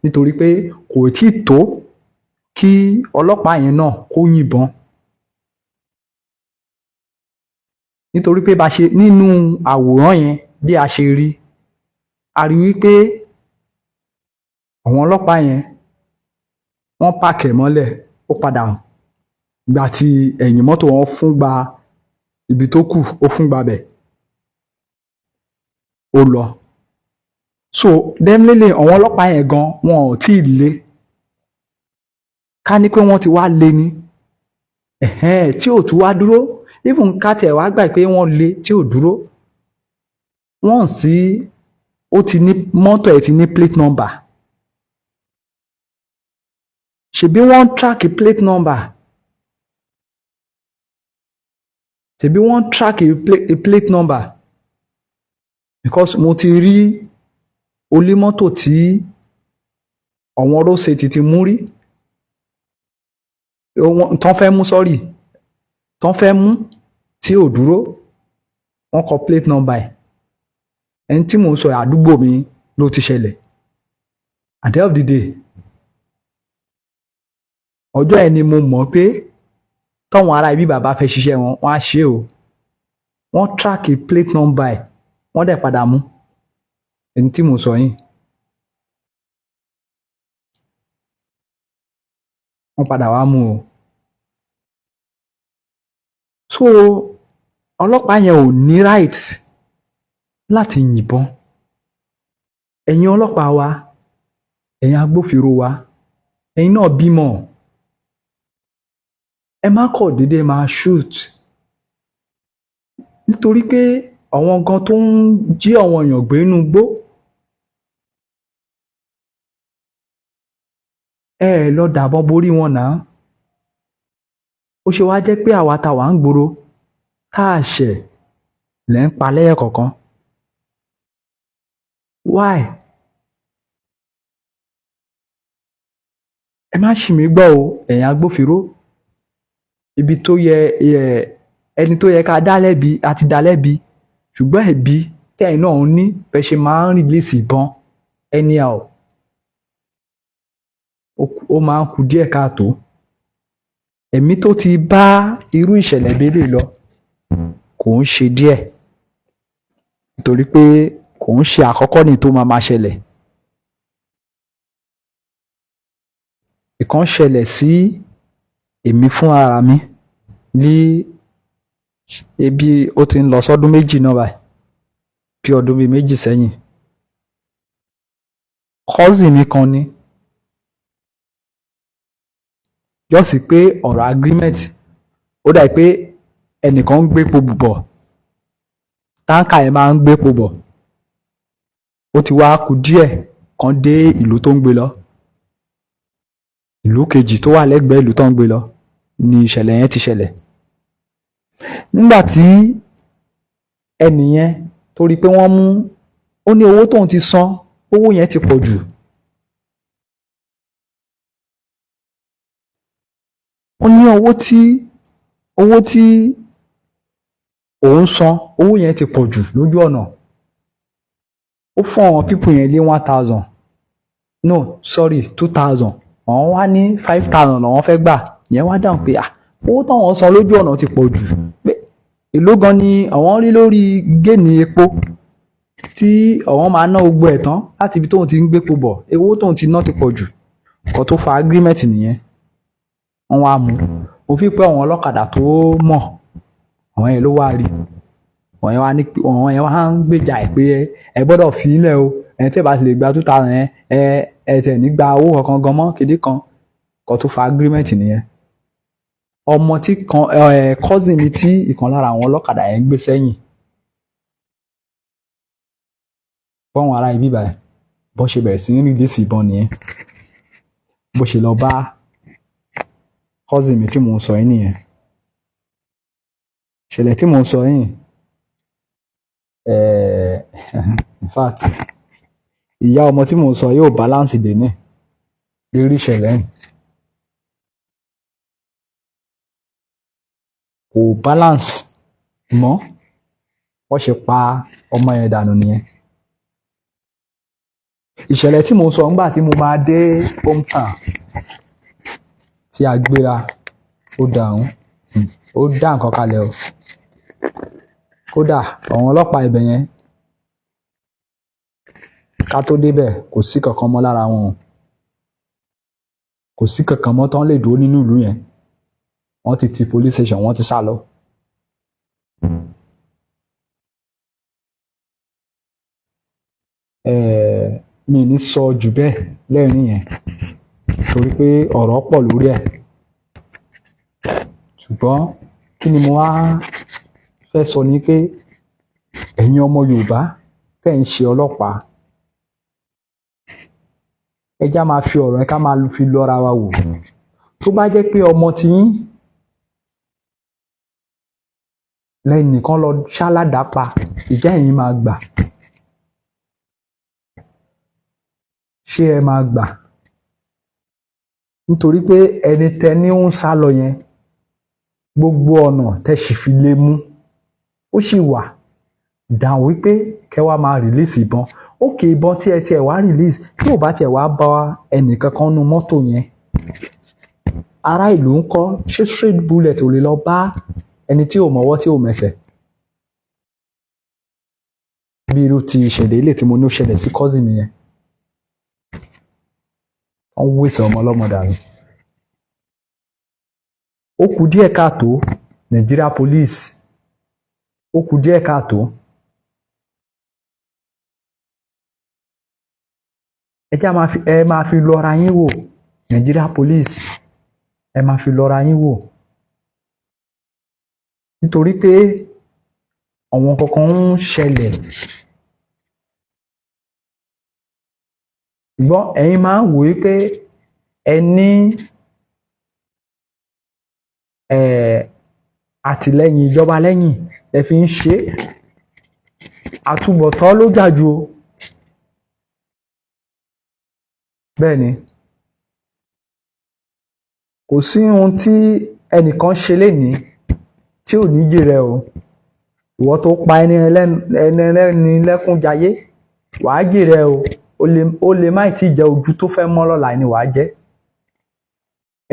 nítorí pé kò tí ì tó kí ọlọ́pàá yẹn náà kó yìnbọn, nítorí pé bá ṣe nínú àwòrán yẹn, bí a ṣe rí, a rí wípé àwọn ọlọ́pàá yẹn wọ́n páàkì ẹ̀ mọ́lẹ̀, ó padà gba ti ẹ̀yìn mọ́tò wọn fún gba ibi tó kù, ó fún gba bẹ̀, ó lọ. So definitely, àwọn ọlọ́pàá yẹn gan wọn ò tí ì le. Ká ní pé wọ́n ti wá le ni ẹ̀hẹ́n, tí ò tún wá dúró, even ká tiẹ̀ wá gbà pé wọ́n le tí ò dúró, wọ́n sí ó ti ní mọ́tò ẹ̀ ti ní plate number. Ṣebí wọ́n track plate number, ṣebí wọ́n track plate number, because mo ti rí onímọ́tò tí àwọn road safety ti mú rí, tán fẹ́ mú, sorry, tán fẹ́ mú tí ò dúró, wọ́n kọ plate number ẹ̀. Ẹni tí mò ń sọ, àdúgbò mi ló ti ṣẹlẹ̀. At the end of the day, ọjọ́ ẹ̀ ni mo mọ̀ pé tọ́wọn ará ibi bàbá fẹ́ ṣiṣẹ́ wọn, wọ́n á ṣe o. Wọ́n track plate number ẹ̀, wọ́n dẹ̀ padà mú ẹni tí mò ń sọ yìí. Wọ́n padà wá mú o. So ọlọ́pàá yẹn ò ní right láti yìnbọn. Ẹ̀yin ọlọ́pàá wa, ẹ̀yin agbófinró wa, ẹ̀yin náà bímọ. Ẹ má kọ̀ déédéé máa shoot, nítorí pé àwọn gan tó ń jí àwọn èèyàn gbé nínú igbó, ẹ ẹ lọ dàbọn borí wọn náà. Ó ṣe wá jẹ́ pé àwa tá wà ń gbòòrò tá a ṣẹ̀ lẹ́ ń pa lẹ́yọ̀ kọ̀ọ̀kan? Why? Ẹ má ṣì mí gbọ́ o, ẹ̀yin agbófinró. Ibi tó yẹ ẹni tó yẹ ká dá lẹ́bi, a ti dá lẹ́bi, ṣùgbọ́n ẹ̀bi tẹ́yin náà ń ní bẹ́ẹ̀ ṣe máa ń release ìbọn anyhow, ó máa ń kù díẹ̀ káàtó. Ẹ̀mí tó ti bá irú ìṣẹ̀lẹ̀ bẹ́ẹ̀ lọ kò ń ṣe díẹ̀, nítorí pé kò ń ṣe àkọ́kọ́ ní tó máa máa ṣẹlẹ̀. Ìkan ṣẹlẹ̀ sí èmi fún ara mi ní ebi, ó ti ń lọ sọ́dún 2 náà báyìí, bí ọdún bíi 2 sẹ́yìn. Cousin mi kan ni, jọ́sí pé ọ̀rọ̀ agreement, ó dà pé ẹnìkan ń gbépo bọ̀, táǹkà yẹn máa ń gbépo bọ̀, ó ti wá kù díẹ̀ kan dé ìlú tó ń gbé lọ, ìlú kejì tó wà lẹ́gbẹ̀ẹ́ ìlú tó ń gbé lọ ni ìṣẹ̀lẹ̀ yẹn ti ṣẹlẹ̀. Nígbà tí ẹnì yẹn torí pé wọ́n mú, ó ní owó tóun ti san, owó yẹn ti pọ̀ jù. Ó ní owó tí òun san, owó yẹn ti pọ̀ jù lójú ọ̀nà. Ó fún àwọn people yẹn lé 1,000, no, sorry, 2,000. Àwọn wá ní 5,000 làwọn fẹ́ gbà. Ìyẹn wá dáhùn pé owó táwọn san lójú ọ̀nà ti pọ̀ jù, pé èló gan ni àwọn rí lórí géènì epo tí àwọn máa ná gbogbo ẹ̀ tán láti ibi tóun ti ń gbépo bọ̀, owó tóun ti ná ti pọ̀ jù. Nǹkan tó fa agreement nìyẹn. Wọ́n wá mú. Mo fi pé àwọn ọlọ́kadà tó mọ̀ Àwọn yẹn ló wá rí, àwọn yẹn wá ní, àwọn yẹn wá ń gbèjà ẹ̀ pé ẹ gbọ́dọ̀ fi í lẹ̀ o, ẹni tí ẹ bá ti lè gba 2,000 yẹn, ẹ tẹ̀ ní gba owó kankan gan mọ́ kéde kan kan tó fa agreement nìyẹn. Ọmọ tí kan ẹ cousin mi tí ìkan lára àwọn ọlọ́kadà yẹn ń gbé sẹ́yìn fọ́wọn ará ibi báyìí, bó ṣe bẹ̀rẹ̀ sí ní release ìbọn nìyẹn. Bó ṣe lọ bá cousin mi tí mò ń sọ yìí nìyẹn. Ìṣẹ̀lẹ̀ tí mò ń sọ yìí, in fact, ìyá ọmọ tí mò ń sọ yóò balance dè ní lérí ìṣẹ̀lẹ̀ yìí, kò balance mọ́. Wọ́n ṣe pa ọmọ yẹn dànù nìyẹn. Ìṣẹ̀lẹ̀ tí mò ń sọ, ńgbà tí mo máa dé hometown tí a gbéra, ó dàrún, ó dá nǹkan kalẹ̀ o. Kódà àwọn ọlọ́pàá ibẹ̀ yẹn, ká tó débẹ̀, kò sí kankan mọ́ lára wọn o. Kò sí kankan mọ́ tán lè dúró nínú ìlú yẹn. Wọ́n ti ti police station, wọ́n ti sá lọ. Mi ní sọ jù bẹ́ẹ̀ lẹ́rìn yẹn torí pé ọ̀rọ̀ pọ̀ lórí ẹ̀. Ṣùgbọ́n kí ni mo wá fẹ́ sọ ni pé ẹ̀yin ọmọ Yorùbá tẹ́ ń ṣe ọlọ́pàá, ẹ já máa fi ọ̀rọ̀ ẹ ká máa fi lọ́ra wa wò. Tó bá jẹ́ pé ọmọ tiyín lẹ́nìkan lọ ṣáládàá pa, ìjà ẹ̀yin máa gbà? Ṣé ẹ máa gbà? Nítorí pé ẹni tẹ ní ń sá lọ yẹn, gbogbo ọ̀nà tẹ sì fi lè mú ó sì wà dáhùn wípé kẹ́ wá máa release ìbọn. Ókè, ìbọn tí ẹ tiẹ̀ wá release, tí ò bá tiẹ̀ wá bá ẹnìkankan nu mọ́tò yẹn, ará ìlú ń kọ́? Ṣé straight bullet ò lè lọ bá ẹni tí ò mọwọ́ tí ò mẹsẹ̀? Bí irú ti ìṣẹ̀lẹ̀ ilé tí mo ní ó ṣẹlẹ̀ sí cousin mi yẹn, wọ́n wéṣẹ̀ ọmọ ọlọ́mọ dànù. Ó kù díẹ̀ káàtó, Nigeria police, ó kù díẹ̀ káàtó. Ẹ jẹ́ máa fi, ẹ máa fi lọ́ra yín wò. Nigeria police, ẹ máa fi lọ́ra yín wò, nítorí pé àwọn kankan ń ṣẹlẹ̀. Ṣùgbọ́n ẹ̀yin máa ń wò ó pé ẹ ní àtìlẹ́yìn ìjọba lẹ́yìn ẹ fi ń ṣe é. Àtúbọ̀tán ló jà jù o. Bẹ́ẹ̀ ni, kò sí ohun tí ẹnìkan ṣe lénìí tí ò ní jèrè o. Ìwọ tó pa ẹni ẹlẹ́ni lẹ́kún jayé, wàá jèrè o. Ó lè má tí ì jẹ́ ojú tó fẹ́ mọ́ lọ́la ni wàá jẹ́.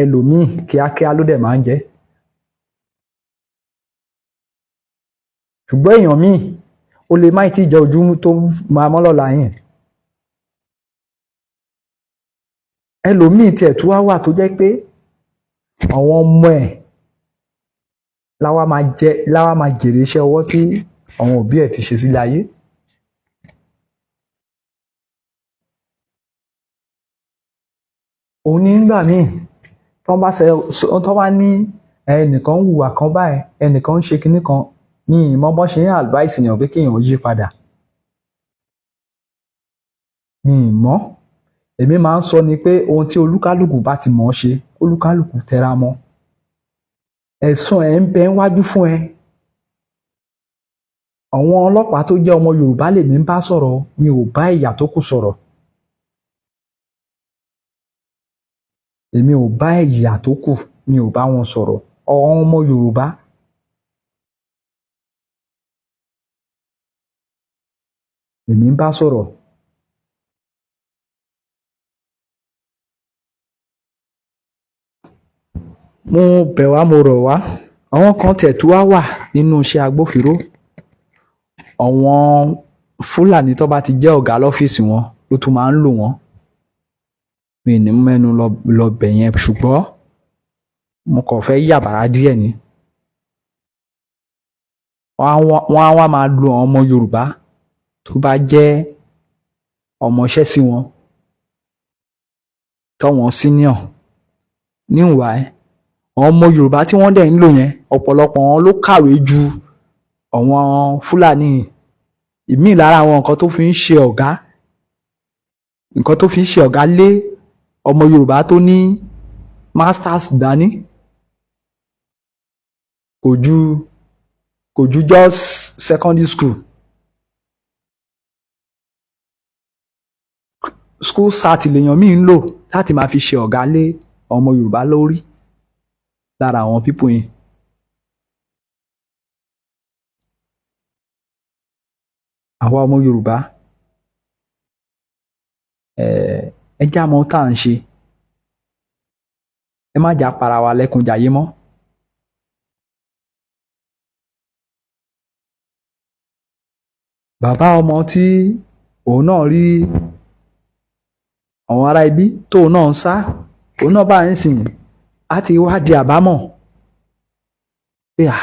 Ẹlòmíì kíákíá ló dẹ̀ máa ń jẹ́. Ṣùgbọ́n èèyàn míì, ó lè má tí ì jẹ́ ojú tó máa mọ́ lọ́la yẹn. Ẹlòmíì tiẹ̀ tó wá wà tó jẹ́ pé àwọn ọmọ ẹ̀ láwa máa jẹ, láwa máa jèrè iṣẹ́ ọwọ́ tí àwọn òbí ẹ̀ ti ṣe sílé ayé. Òun ní nígbà míì tí wọ́n bá ṣe, tí wọ́n bá ní ẹnìkan ń hùwà kan báyìí, ẹnìkan ń ṣe kinní kan, ní ìmọ̀ bọ́n ṣe ń advice èèyàn pé kéèyàn yí padà. Mi ì mọ̀. Èmi máa ń sọ ni pé ohun tí olúkálùkù bá ti mọ̀ ọ́ ṣe, olúkálùkù tẹra mọ́. Ẹ̀san ẹ̀ ń bẹ wájú fún ẹ. Àwọn ọlọ́pàá tó jẹ́ ọmọ Yorùbá lèmi ń bá sọ̀rọ̀, mi ò bá ẹ̀yà tó kù sọ̀rọ̀. Èmi ò bá ẹ̀yà tó kù, mi ò bá wọn sọ̀rọ̀. Àwọn ọmọ Yorùbá èmi ń bá sọ̀rọ̀. Mo bẹ̀ wá, mo rọ̀ wá. Àwọn kan tiẹ̀ tó wá wà nínú iṣẹ́ agbófinró. Àwọn Fúlàní tó bá ti jẹ́ ọ̀gá lọ́fíìsì wọn ló tún máa ń lò wọ́n. Mi ò ní mẹ́nu lọ bẹ̀ yẹn, ṣùgbọ́n mo kàn fẹ́ yàbàrá díẹ̀ ni. Wọ́n á wá máa lo àwọn ọmọ Yorùbá tó bá jẹ́ ọmọọṣẹ́ sí wọn, tọ́wọ́n senior. Meanwhile, àwọn ọmọ Yorùbá tí wọ́n dẹ̀ ń lò yẹn, ọ̀pọ̀lọpọ̀ wọn ló kàwé ju àwọn Fúlàní ìmíì. Lára àwọn nǹkan tó fi ń ṣe ọ̀gá, nǹkan tó fi ń ṣe ọ̀gá lé ọmọ Yorùbá tó ní masters dání kò ju just secondary school, school cert lèèyàn míì ń lò láti máa fi ṣe ọ̀gá lé ọmọ Yorùbá lórí lára àwọn people yìí. Àwa ọmọ Yorùbá, ẹ já mọ tá à ń ṣe. Ẹ má jà para wa lẹ́kúnjayé mọ́. Bàbá ọmọ tí òun náà rí àwọn ará ibi tóun náà ń sá, òun náà bá ń sìn á ti wá di àbámọ̀ pé à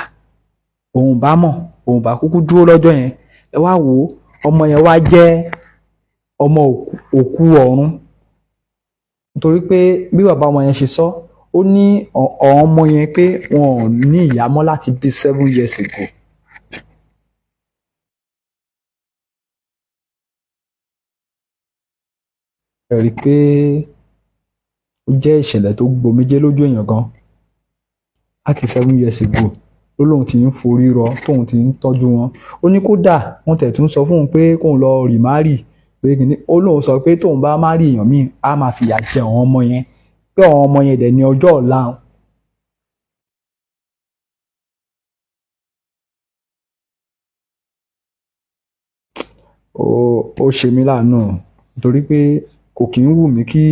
òun bá mọ̀, òun bá kúkú dúró lọ́jọ́ yẹn. Ẹ wá wò ó, ọmọ yẹn wá jẹ́ ọmọ òkú ọ̀run, nítorí pé bí bàbá ọmọ yẹn ṣe sọ, ó ní àwọn ọmọ yẹn pé wọn ò ní ìyá mọ́ láti bí 7 years ago. Ẹ rí i pé ó jẹ́ ìṣẹ̀lẹ̀ tó gbomijé lójú èèyàn gan. Láti 7 years ago ló lóun ti ń forí rọ, tóun ti ń tọ́jú wọn. Ó ní kódà wọ́n tẹ̀ tún sọ fóun pé kóun lọ remarry, pé kìíní ó lóun sọ pé tóun bá marry èèyàn míì, á máa fìyà jẹ àwọn ọmọ yẹn, pé àwọn ọmọ yẹn dẹ̀ ní ọjọ́ ọ̀la. Ó ṣe mí láàánú, nítorí pé kò kí ń wù mí kí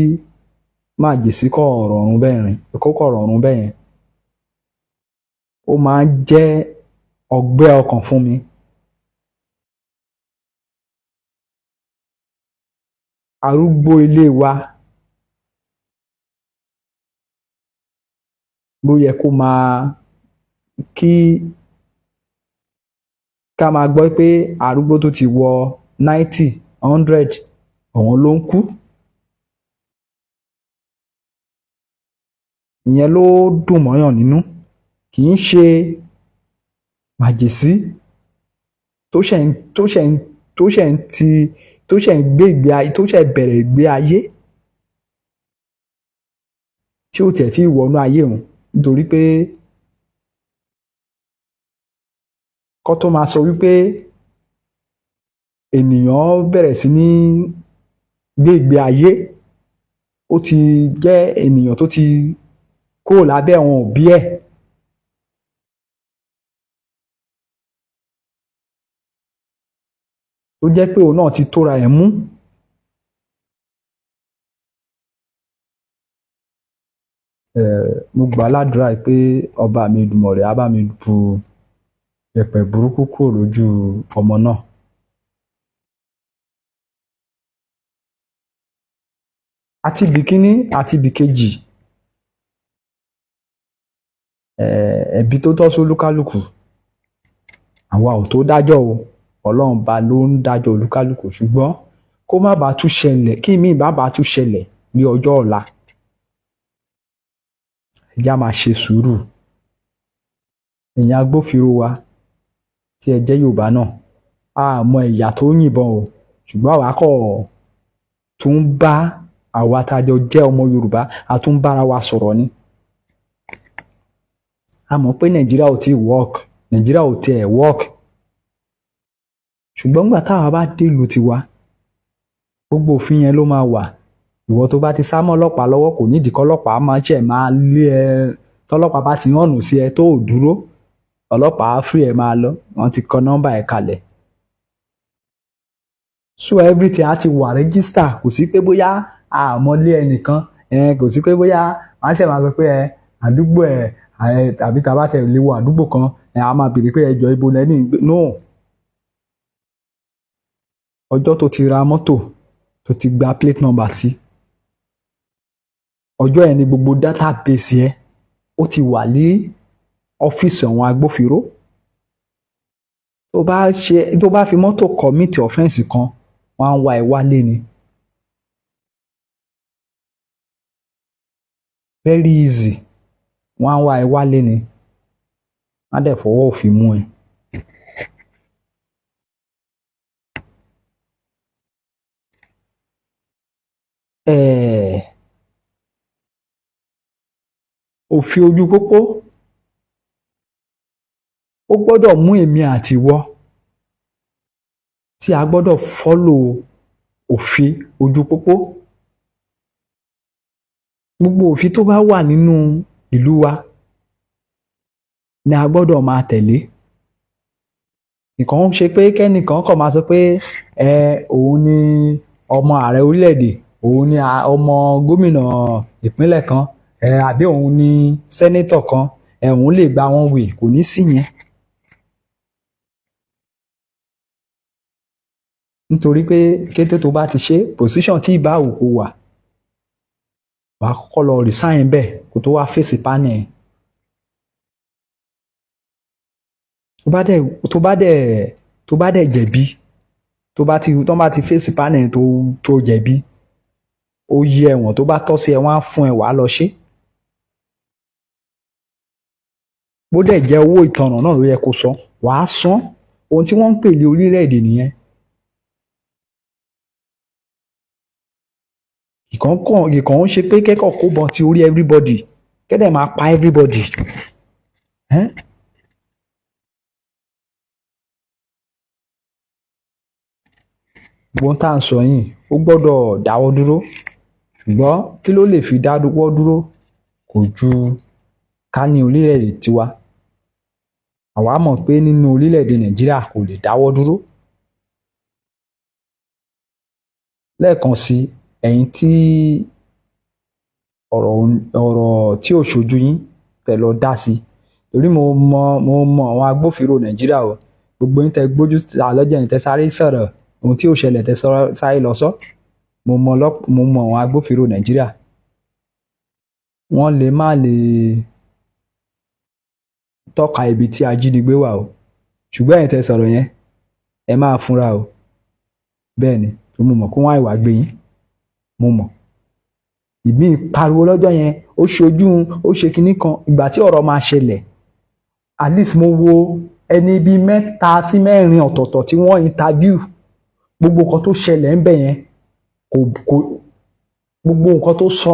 májèsí kọ́ ọ̀rọ̀ ọ̀run bẹ́ẹ̀ rìn kó kọ̀ ọ̀rọ̀ ọ̀run bẹ́ẹ̀ yẹn. Ó máa ń jẹ́ ọgbẹ́ ọkàn fún mi. Arúgbó ilé wa ló yẹ kó máa kí ká máa gbọ́ pé arúgbó tó ti wọ 90, 100, àwọn ló ń kú. Ìyẹn ló dùn mọ́yàn nínú. Kì í ṣe màjèsí tó ṣẹ̀ ń ti tó ṣẹ̀ ń gbé ìgbé ayé, tó ṣẹ̀ bẹ̀rẹ̀ ìgbé ayé, tí ó tiẹ̀ tí wọnú ayé òun, nítorí pé kó tó máa sọ wípé ènìyàn bẹ̀rẹ̀ sí ní gbé ìgbé ayé, ó ti jẹ́ ènìyàn tó ti kúrò lábẹ́ àwọn òbí ẹ̀. Tó jẹ́ pé òun náà ti tóra ẹ̀ mú. Mo gbà ládùúrà pé ọba mi Èdùmàrè á bá mi bu yẹ̀pẹ̀ burúkú kúrò lójú ọmọ náà. Àti ibì kíní àti ibì kejì, ẹ̀bi tó tọ́ sí olúkálùkù, àwa ò tó dájọ́ o. Ọlọ́run ba ló ń dájọ́ olúkálùkù, ṣùgbọ́n kó má bàa tún ṣẹlẹ̀, kí míì má bàa tún ṣẹlẹ̀ ní ọjọ́ ọ̀la, ẹ jẹ́ á máa ṣe sùúrù. Ẹ̀yin agbófinró wa tí ẹ jẹ́ Yorùbá náà, a mọ ẹ̀yà tó yìnbọn o, ṣùgbọ́n àwa kọ̀ tún bá àwa tá a jọ jẹ́ ọmọ Yorùbá, a tún bára wa sọ̀rọ̀ ni. A mọ̀ pé Nàìjíríà ò tí ì work, Nàìjíríà ò tiẹ̀ work, ṣùgbọ́n nígbà táwa bá délùú tiwa, gbogbo òfin yẹn ló máa wà. Ìwọ tó bá ti sá mọ́ ọlọ́pàá lọ́wọ́, kò nídìí kọ́lọ́pàá máa ṣẹ̀ máa lé ẹ. Tọ́lọ́pàá bá ti hànù sí ẹ tó ò dúró, ọlọ́pàá á free ẹ máa lọ. Wọ́n ti kọ nọ́mbà ẹ̀ kalẹ̀, so everything á ti wà register. Kò sí pé bóyá àmọ́lé ẹnìkan, kò sí pé bóyá wọ́n á ṣẹ̀ máa sọ pé ẹ àdúgbò ẹ, tàbí tá a bá tẹ̀ lé wọ àdúgbò kan ẹ, a máa béèrè pé ẹjọ́ ibo lẹ́ni. No, ọjọ́ tó ti ra mọ́tò, tó ti gba plate number sí, ọjọ́ yẹn ni gbogbo database yẹn ó ti wà ní ọ́fíìsì àwọn agbófinró. Tó bá ṣe, tó bá fi mọ́tò commit offence kan, wọ́n á wá ẹ wálé ni. Very easy, wọ́n á wá ẹ wálé ni, wọ́n á dẹ̀ fọwọ́ òfin mú ẹ. Òfin ojú pópó ó gbọ́dọ̀ mú èmi àti ìwọ tí a gbọ́dọ̀ follow òfin ojú pópó. Gbogbo òfin tó bá wà nínú ìlú wa ni a gbọ́dọ̀ máa tẹ̀lé. Nǹkan ń ṣe pé kẹ́nìkan kàn máa sọ pé ẹ òun ni ọmọ ààrẹ orílẹ̀-èdè, òun ni ọmọ gómìnà ìpínlẹ̀ kan, ẹ àbí òun ni sẹ́nétọ̀ kan, ẹ òun lè gba wọn wè, kò ní sí yẹn. Nítorí pé kété tó bá ti ṣe position tí ìbá wù kó wà, wàá kọ́kọ́ lọ resign bẹ́ẹ̀ kó tó wá fèsì panel. Tó bá dẹ̀ jẹ̀bi, tó bá ti fèsì panel tó jẹ̀bi, ó yí ẹ̀wọ̀n tó bá tọ́ sí ẹ, wọ́n á fún ẹ, wàá lọ ṣe. Bó dẹ̀ jẹ́ owó ìtanràn náà ló yẹ kó san, wàá san. Ohun tí wọ́n ń pè ní orílẹ̀-èdè nìyẹn. Ìkàn ń ṣe pé kẹ́kọ̀ọ́ kó bọ́n ti orí everybody, kẹ́dẹ̀ máa pa everybody. Gbogbo tá à ń sọ yìí ó gbọ́dọ̀ dáwọ́ dúró, ṣùgbọ́n kí ló lè fi dáwọ́ dúró? Kò ju ká ní orílẹ̀-èdè tiwa. Àwa mọ̀ pé nínú orílẹ̀-èdè Nàìjíríà kò lè dáwọ́ dúró. Lẹ́ẹ̀kan sí, ẹ̀yin tí ọ̀rọ̀ tí ò ṣojú yín tẹ́ lọ dá sí, torí mo mọ àwọn agbófinró Nàìjíríà o. Gbogbo yín tẹ́ gbójú lọ́jọ́ yẹn, tẹ́ sáré sọ̀rọ̀ ohun tí ò ṣẹlẹ̀, tẹ́ sáré lọ sọ. Mo mọ àwọn agbófinró Nàìjíríà. Wọ́n lè má lè tọ́ka ibi tí ajínigbé wà o, ṣùgbọ́n ẹ̀yin tẹ́ sọ̀rọ̀ yẹn, ẹ máa fúnra o. Bẹ́ẹ̀ ni, mo mọ̀ kó wọ́n àìwá gbé yín. Mo mọ̀ ìmí pariwo lọ́jọ́ yẹn, ó ṣojú, ó ṣe kinní kan. Ìgbà tí ọ̀rọ̀ máa ṣẹlẹ̀, at least mo wo ẹni bíi 3 sí 4 ọ̀tọ̀ọ̀tọ̀ tí wọ́n interview. Gbogbo nǹkan tó ṣẹlẹ̀ ń bẹ̀ yẹn, kò gbogbo nǹkan tó sọ,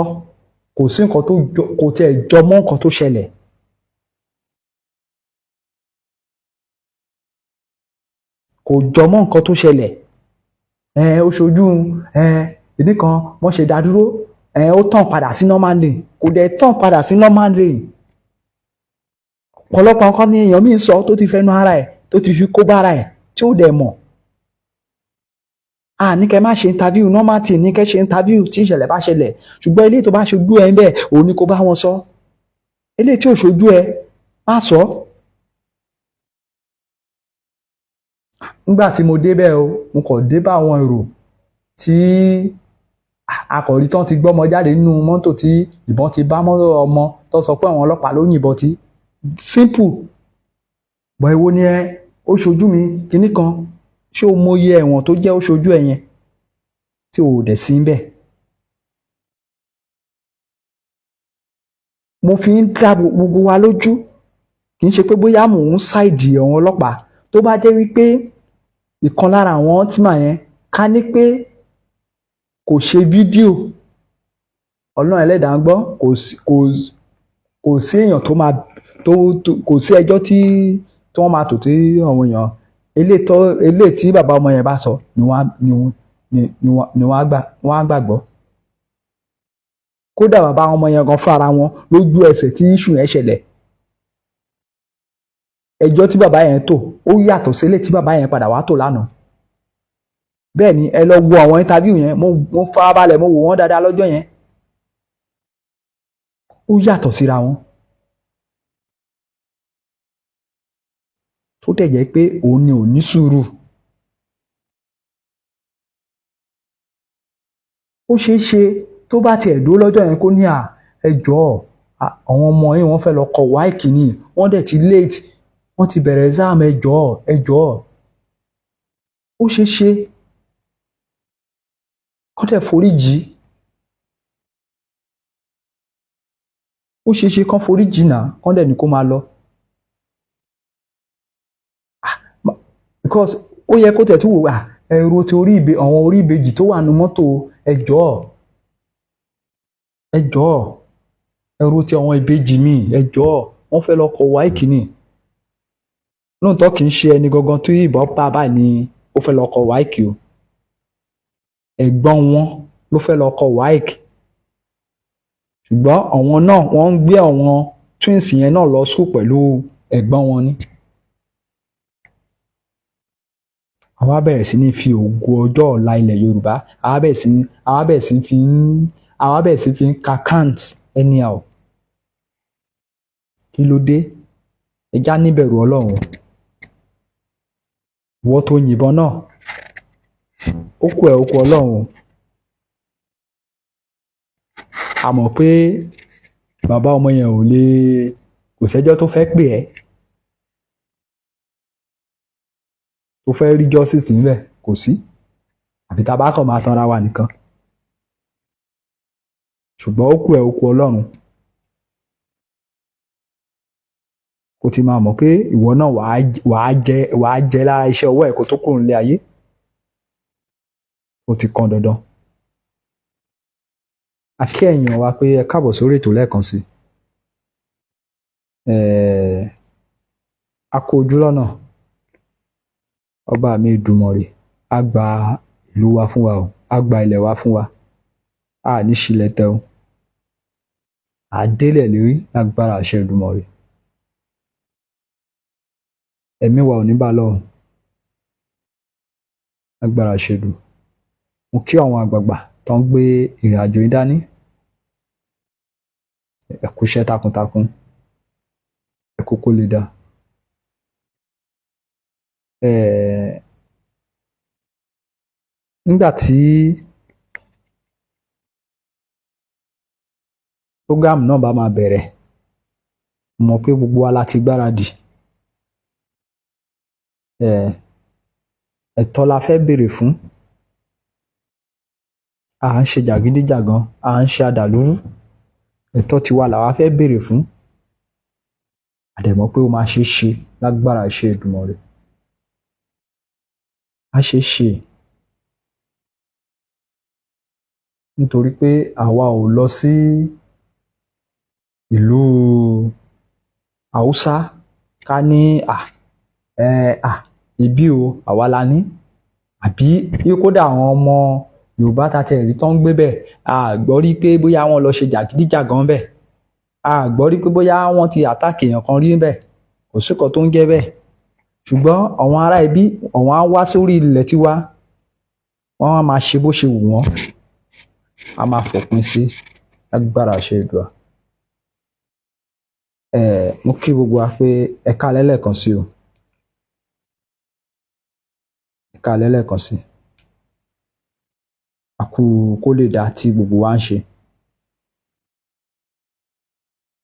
kò sí nǹkan tó kò tiẹ̀ jọ mọ́ nǹkan tó ṣẹlẹ̀. Kò jọ mọ́ nǹkan tó ṣẹlẹ̀. Ó ṣojú ìdí kan wọ́n ṣe dá dúró, ó tàn padà sí normal lane, kò dẹ̀ tàn padà sí normal lane. Ọ̀pọ̀lọpọ̀ nǹkan ni èèyàn míì sọ tó ti fẹnu ara ẹ̀, tó ti fi kó bára ẹ̀, tí ó dẹ̀ mọ̀. Ní kẹ́ má ṣe interview, normal thing ní kẹ́ ṣe interview tí ìṣẹ̀lẹ̀ bá ṣẹlẹ̀, ṣùgbọ́n eléyìí tó bá ṣojú ẹ ń bẹ̀, òun ni kó bá wọn sọ. Eléyìí tí ò ṣojú ẹ, má sọ. Nígbà tí mo débẹ̀ o, mo kàn dé bá àwọn èrò tí akọ̀rí tán ti gbọ́mọ jáde nínú mọ́tò tí ìbọn ti bá mọ́tò ọmọ tó sọ pé àwọn ọlọ́pàá ló yìnbọn tí. Simple. Bọ̀ èwo ni ẹ, ó ṣojú mi kinní kan, ṣé o mọyì ẹ̀wọ̀n tó jẹ́ ó ṣojú ẹ yẹn tí o dẹ̀ sí ń bẹ̀? Mo fi ń dá gbogbo wa lójú, kì í ṣe pé bóyá mò ń ṣáìdì àwọn ọlọ́pàá. Tó bá jẹ́ wípé ìkan lára àwọn tímà yẹn ká ní pé kò ṣe fídíò, Ọlọ́run ẹlẹ́dàá ń gbọ́, kò sí èèyàn tó máa tó kò sí ẹjọ́ tí wọ́n máa tò tí àwọn èèyàn eléyìí tí bàbá ọmọ yẹn bá sọ ni wọ́n á gbàgbọ́. Kódà bàbá ọmọ yẹn gan fún ara wọn lójú ẹsẹ̀ tí iṣu yẹn ṣẹlẹ̀, ẹjọ́ tí bàbá yẹn tò ó yàtọ̀ sílẹ̀ tí bàbá yẹn padà wá tò lánàá. Bẹ́ẹ̀ ni, ẹ lọ wo àwọn interview yẹn, mo farabalẹ̀, mo wò wọ́n dáadáa lọ́jọ́ yẹn, ó yàtọ̀ síra wọn. Tó dẹ̀ jẹ́ pé òun ni ò ní sùúrù. Ó ṣeé ṣe tó bá tiẹ̀ dúró lọ́jọ́ yẹn kó ní à ẹ jọ̀ọ́, àwọn ọmọ yìí wọ́n fẹ́ lọ kọ WAEC ni, wọ́n dẹ̀ ti late, wọ́n ti bẹ̀rẹ̀ exam, ẹ jọ̀ọ́ ẹ jọ̀ọ́. Ó ṣeé ṣe kó dẹ̀ foríjì, ó ṣeé ṣe kán foríjì náà, kán dẹ̀ ní kó máa lọ. Because ó yẹ kó tẹ̀ tún wò, ẹ̀rù ti orí ìbe àwọn orí ìbejì tó wà nínú mọ́tò, ẹ jọ̀ọ́, ẹ jọ̀ọ́, ẹ̀rù ti àwọn ìbejì mi, ẹ jọ̀ọ́, wọ́n fẹ́ lọ kọ WAEC ni. Lóòótọ́ kì í ṣe ẹni gangan tí ìbọn bá báyìí ni ó fẹ́ lọ kọ WAEC o, ẹ̀gbọ́n wọn ló fẹ́ lọ kọ WAEC, ṣùgbọ́n àwọn náà wọ́n ń gbé àwọn twins yẹn náà lọ school pẹ̀lú ẹ̀gbọ́n wọn ni. Àwa bẹ̀rẹ̀ sí ní fi ògo ọjọ́ ọ̀la ilẹ̀ Yorùbá, àwa bẹ̀rẹ̀ sí fi ń ka count anyhow. Kí ló dé? Ẹja níbẹ̀rù Ọlọ́run. Ìwọ tó yìnbọn náà, ó kú ẹ̀, ó kú Ọlọ́run. A mọ̀ pé bàbá ọmọ yẹn ò lè, kò sẹ́jọ́ tó fẹ́ pè ẹ́, tó fẹ́ rí justice níbẹ̀, kò sí. Àbí tá a bá kàn máa tanra wa nìkan. Ṣùgbọ́n ó kú ẹ̀, ó kú Ọlọ́run. Kó ti máa mọ̀ pé ìwọ náà wàá jẹ lára iṣẹ́ ọwọ́ ẹ̀ kó tó kúrò nílé ayé. Ó ti kan dandan. A kí ẹ̀yin wa pé ẹ káàbọ̀ sórí ètò lẹ́ẹ̀kan sí. A kú ojú lọ́nà. Ọba mi Èdùmàrè á gba ìlú wa fún wa o, á gba ilẹ̀ wa fún wa. A ní ṣílẹ̀ tẹ o. À délẹ̀ lérí lágbára àṣẹ Èdùmàrè. Ẹ̀mí wa ò ní bá lọ o. Lágbára àṣẹ Èdù. Mo kí àwọn àgbààgbà tó ń gbé ìrìn àjò yìí dání. Ẹ kú iṣẹ́ takuntakun. Ẹ kú kó lè dáa. Nígbà tí program náà bá máa bẹ̀rẹ̀, mo mọ̀ pé gbogbo wa la ti gbáradì. Ẹ̀tọ́ la fẹ́ béèrè fún. À ń ṣe jàgídíjàgan, à ń ṣe àdàlúrú. Ẹ̀tọ́ tiwa làwa fẹ́ béèrè fún. A dẹ̀ mọ̀ pé ó máa ṣe é ṣe lágbára àṣẹ Èdùmàrè. A ṣe é ṣe. Nítorí pé àwa ò lọ sí ìlú Haúsá ká ní ibi o, àwa la ní. Àbí kódà àwọn ọmọ Yorùbá ta tẹ̀ rí tó ń gbé bẹ́ẹ̀, a gbọ́ rí pé bóyá wọ́n lọ ṣe jàgídíjàgan bẹ́ẹ̀. A gbọ́ rí pé bóyá wọ́n ti àtàkì èèyàn kan rí bẹ́ẹ̀. Kò sí kan tó ń jẹ́ bẹ́ẹ̀. Ṣùgbọ́n àwọn ará ibi, àwọn á wá sórí ilẹ̀ tiwa, wọ́n á máa ṣe bó ṣe wù wọ́n. A máa fòpin sí lágbára àṣẹ Èdùà. Mo kí gbogbo wa pé ẹ káalẹ́ lẹ́ẹ̀kan sí o. Ẹ káalẹ́ lẹ́ẹ̀kan sí. A kú kó lè dá tí gbogbo wa ń ṣe.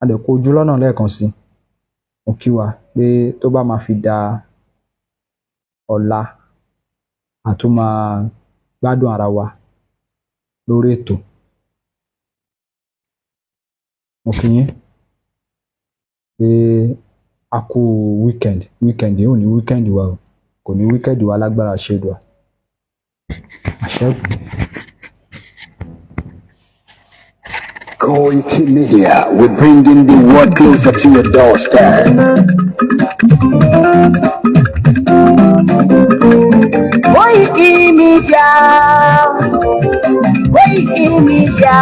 A dẹ̀ kú ojú lọ́nà lẹ́ẹ̀kan sí. Mo kí wa pé tó bá máa fi da ọ̀la, a tún máa gbádùn ara wa lórí ètò. Mo kí yín pé a kú weekend. Weekend yìí ò ní weekend wa o. Kò ní weekend wa lágbára àṣẹ Èdùà. Àṣẹ́gun. Koiki Media, we're bringing the world closer to your doorstep. Koiki Media, Koiki Media,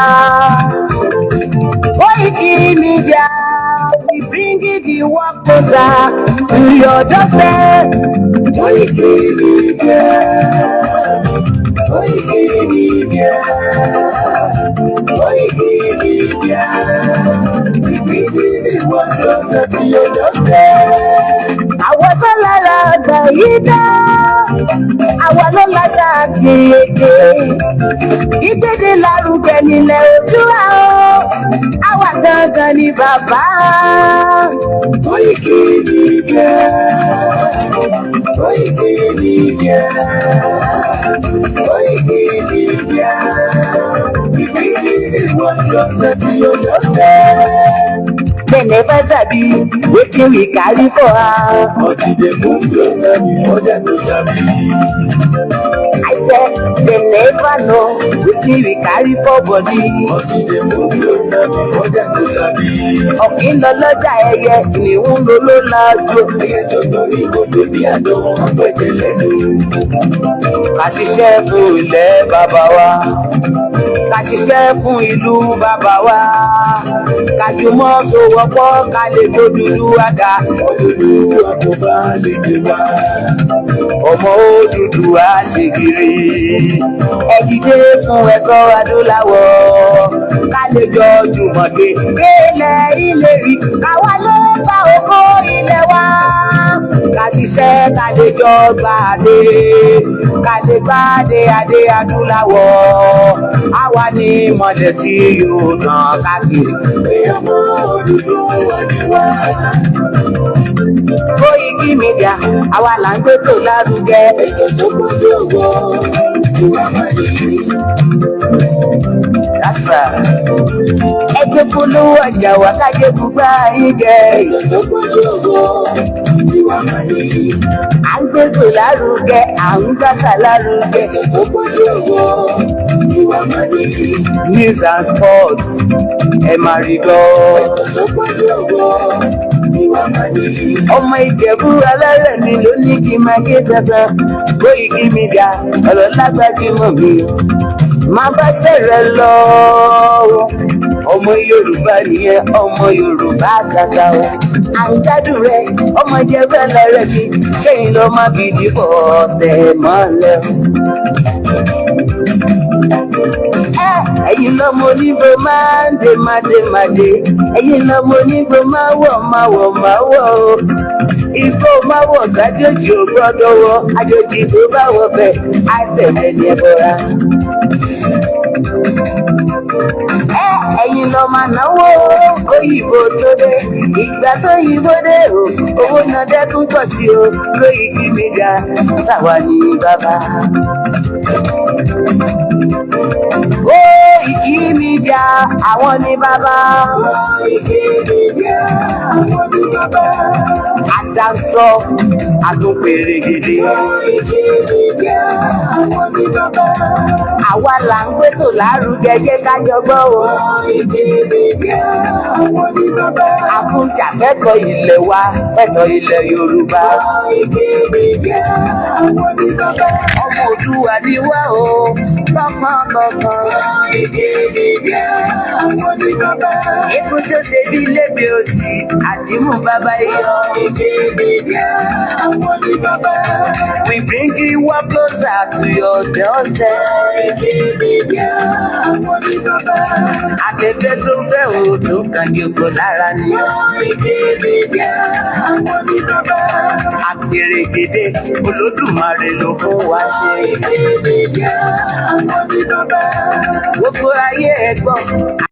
Koiki Media, we bring the work closer to your doorstep. Koiki Media, Koiki Media, Koiki Media, we bring the work closer to your doorstep. Àwọn sọ́lára àgbà yìí dá. Àwa ló láṣà àti èdè. Ìgbéde lárugẹ nílẹ̀ Oòduà o. Àwa gangan ni bàbá. Koiki Media. Koiki Media. Koiki Media. We bring the world closer to your doorstep. Dem never sabi wetin we carry for hand. But e dey move closer before dem go sabi. I said dem never know wetin we carry for body. But e dey move closer before dem go sabi. Ọ̀kín lọ lọ́jà, ẹyẹ ìníhùn ló ló lájú. Ẹyẹ tó torí kodò bí àdó, wọn pẹ̀tẹ́ lẹ́nu. Ká ṣiṣẹ́ fún ilẹ̀ bàbá wa. Ká ṣiṣẹ́ fún ìlú bàbá wa. Ká jùmọ̀ sowọ́pọ̀, ká lè gbódúdú àga. Odùduwà kò bá lè dé wá. Ọmọ Odùduwà ṣègìrì. Ẹ dìde fún ẹ̀kọ́ adúláwọ̀. Ká lè jọ jùmọ̀ gbé délẹ̀ ìlérí. Káwa lè gba ògo ilẹ̀ wa. Ká ṣiṣẹ́, ká lè jọ gbàdé. Ká lè gbàdé adé adúláwọ̀. Àwa ní ìmọ̀lẹ̀ tí yóò tàn káàkiri. Ọmọ Odùduwà ni wá. Koiki Media, àwa là ń gbé tó lárugẹ. Ètò tó gbójú owó tiwa máa ní. Kásá. Ẹgbẹ́ polówó ọjà wà, kájé gbogbo ayé jẹ. Ètò tó gbójú owó tiwa máa ní. À ń gbé tó lárugẹ, à ń gbàsà lárugẹ. Ètò tó gbójú owó tiwa máa ní. News and sports, ẹ máa rí gbọ́. Ètò tó gbójú owó tiwa máa ní. Ọmọ Ìjẹ̀bú alárẹ̀ mi ló ní kí n máa ké dandan. Koiki Media, ọ̀rọ̀ lágbájúmọ̀ mi. Máa bá ṣẹ̀rẹ̀ lọ. Ọmọ Yorùbá nìyẹn, ọmọ Yorùbá kàkà o. À ń gbádùn rẹ, ọmọ Ìjẹ̀bú alárẹ̀ mi, ṣẹ́yìn ló máa fi dìbò tẹ̀ mọ́lẹ̀ o. Ẹ̀yin lọ́mọ onígbò máa ń dé, máa dé, máa dé. Ẹ̀yin lọ́mọ onígbò máa wọ̀, máa wọ̀, máa wọ̀ o. Igbó máa wọ̀ kájòjì ò gbọ́dọ̀ wọ̀. Àjòjì tó bá wọ̀ bẹ́ẹ̀ á tẹ̀lé ní ẹbọra. Ẹ̀yin lọ máa náwó kóyìnbó tó dé. Ìgbà tó yìnbó dé o, owó náà dẹ́kun pọ̀ sí o. Koiki Media, sáwa ní bàbá. Koiki Media, àwọn ní bàbá. Koiki Media, àwọn ní bàbá. Àdáńtọ́ àtúnpèrègèdè. Koiki Media, àwọn ní bàbá. Àwa là ń gbétò lárugẹ, jẹ́ ká jọ gbọ́ o. Koiki Media, àwọn ní bàbá. Àbújá fẹ́kọ̀ọ́ ilẹ̀ wa, fẹ́tọ̀ ilẹ̀ Yorùbá. Koiki Media, àwọn ní bàbá. Ọmọ Oòduà ni wá o, tọkàntọkàn. Koiki Media, àwọn ní bàbá. Ikú tó ṣe bí lébi òsì, àdìmú bàbá iyọ̀. Koiki Media, àwọn ní bàbá. We bring you one closer to your doorstep. Koiki Media, àwọn ní bàbá. Afẹ́fẹ́ tó ń fẹ́ òòdù kan jòkó lára ni. Koiki Media, àwọn ní bàbá. Àpèrègèdè Olódùmarè ló fún wa ṣe. Koiki Media, àwọn ní bàbá. Gbogbo ayé ẹ gbọ́.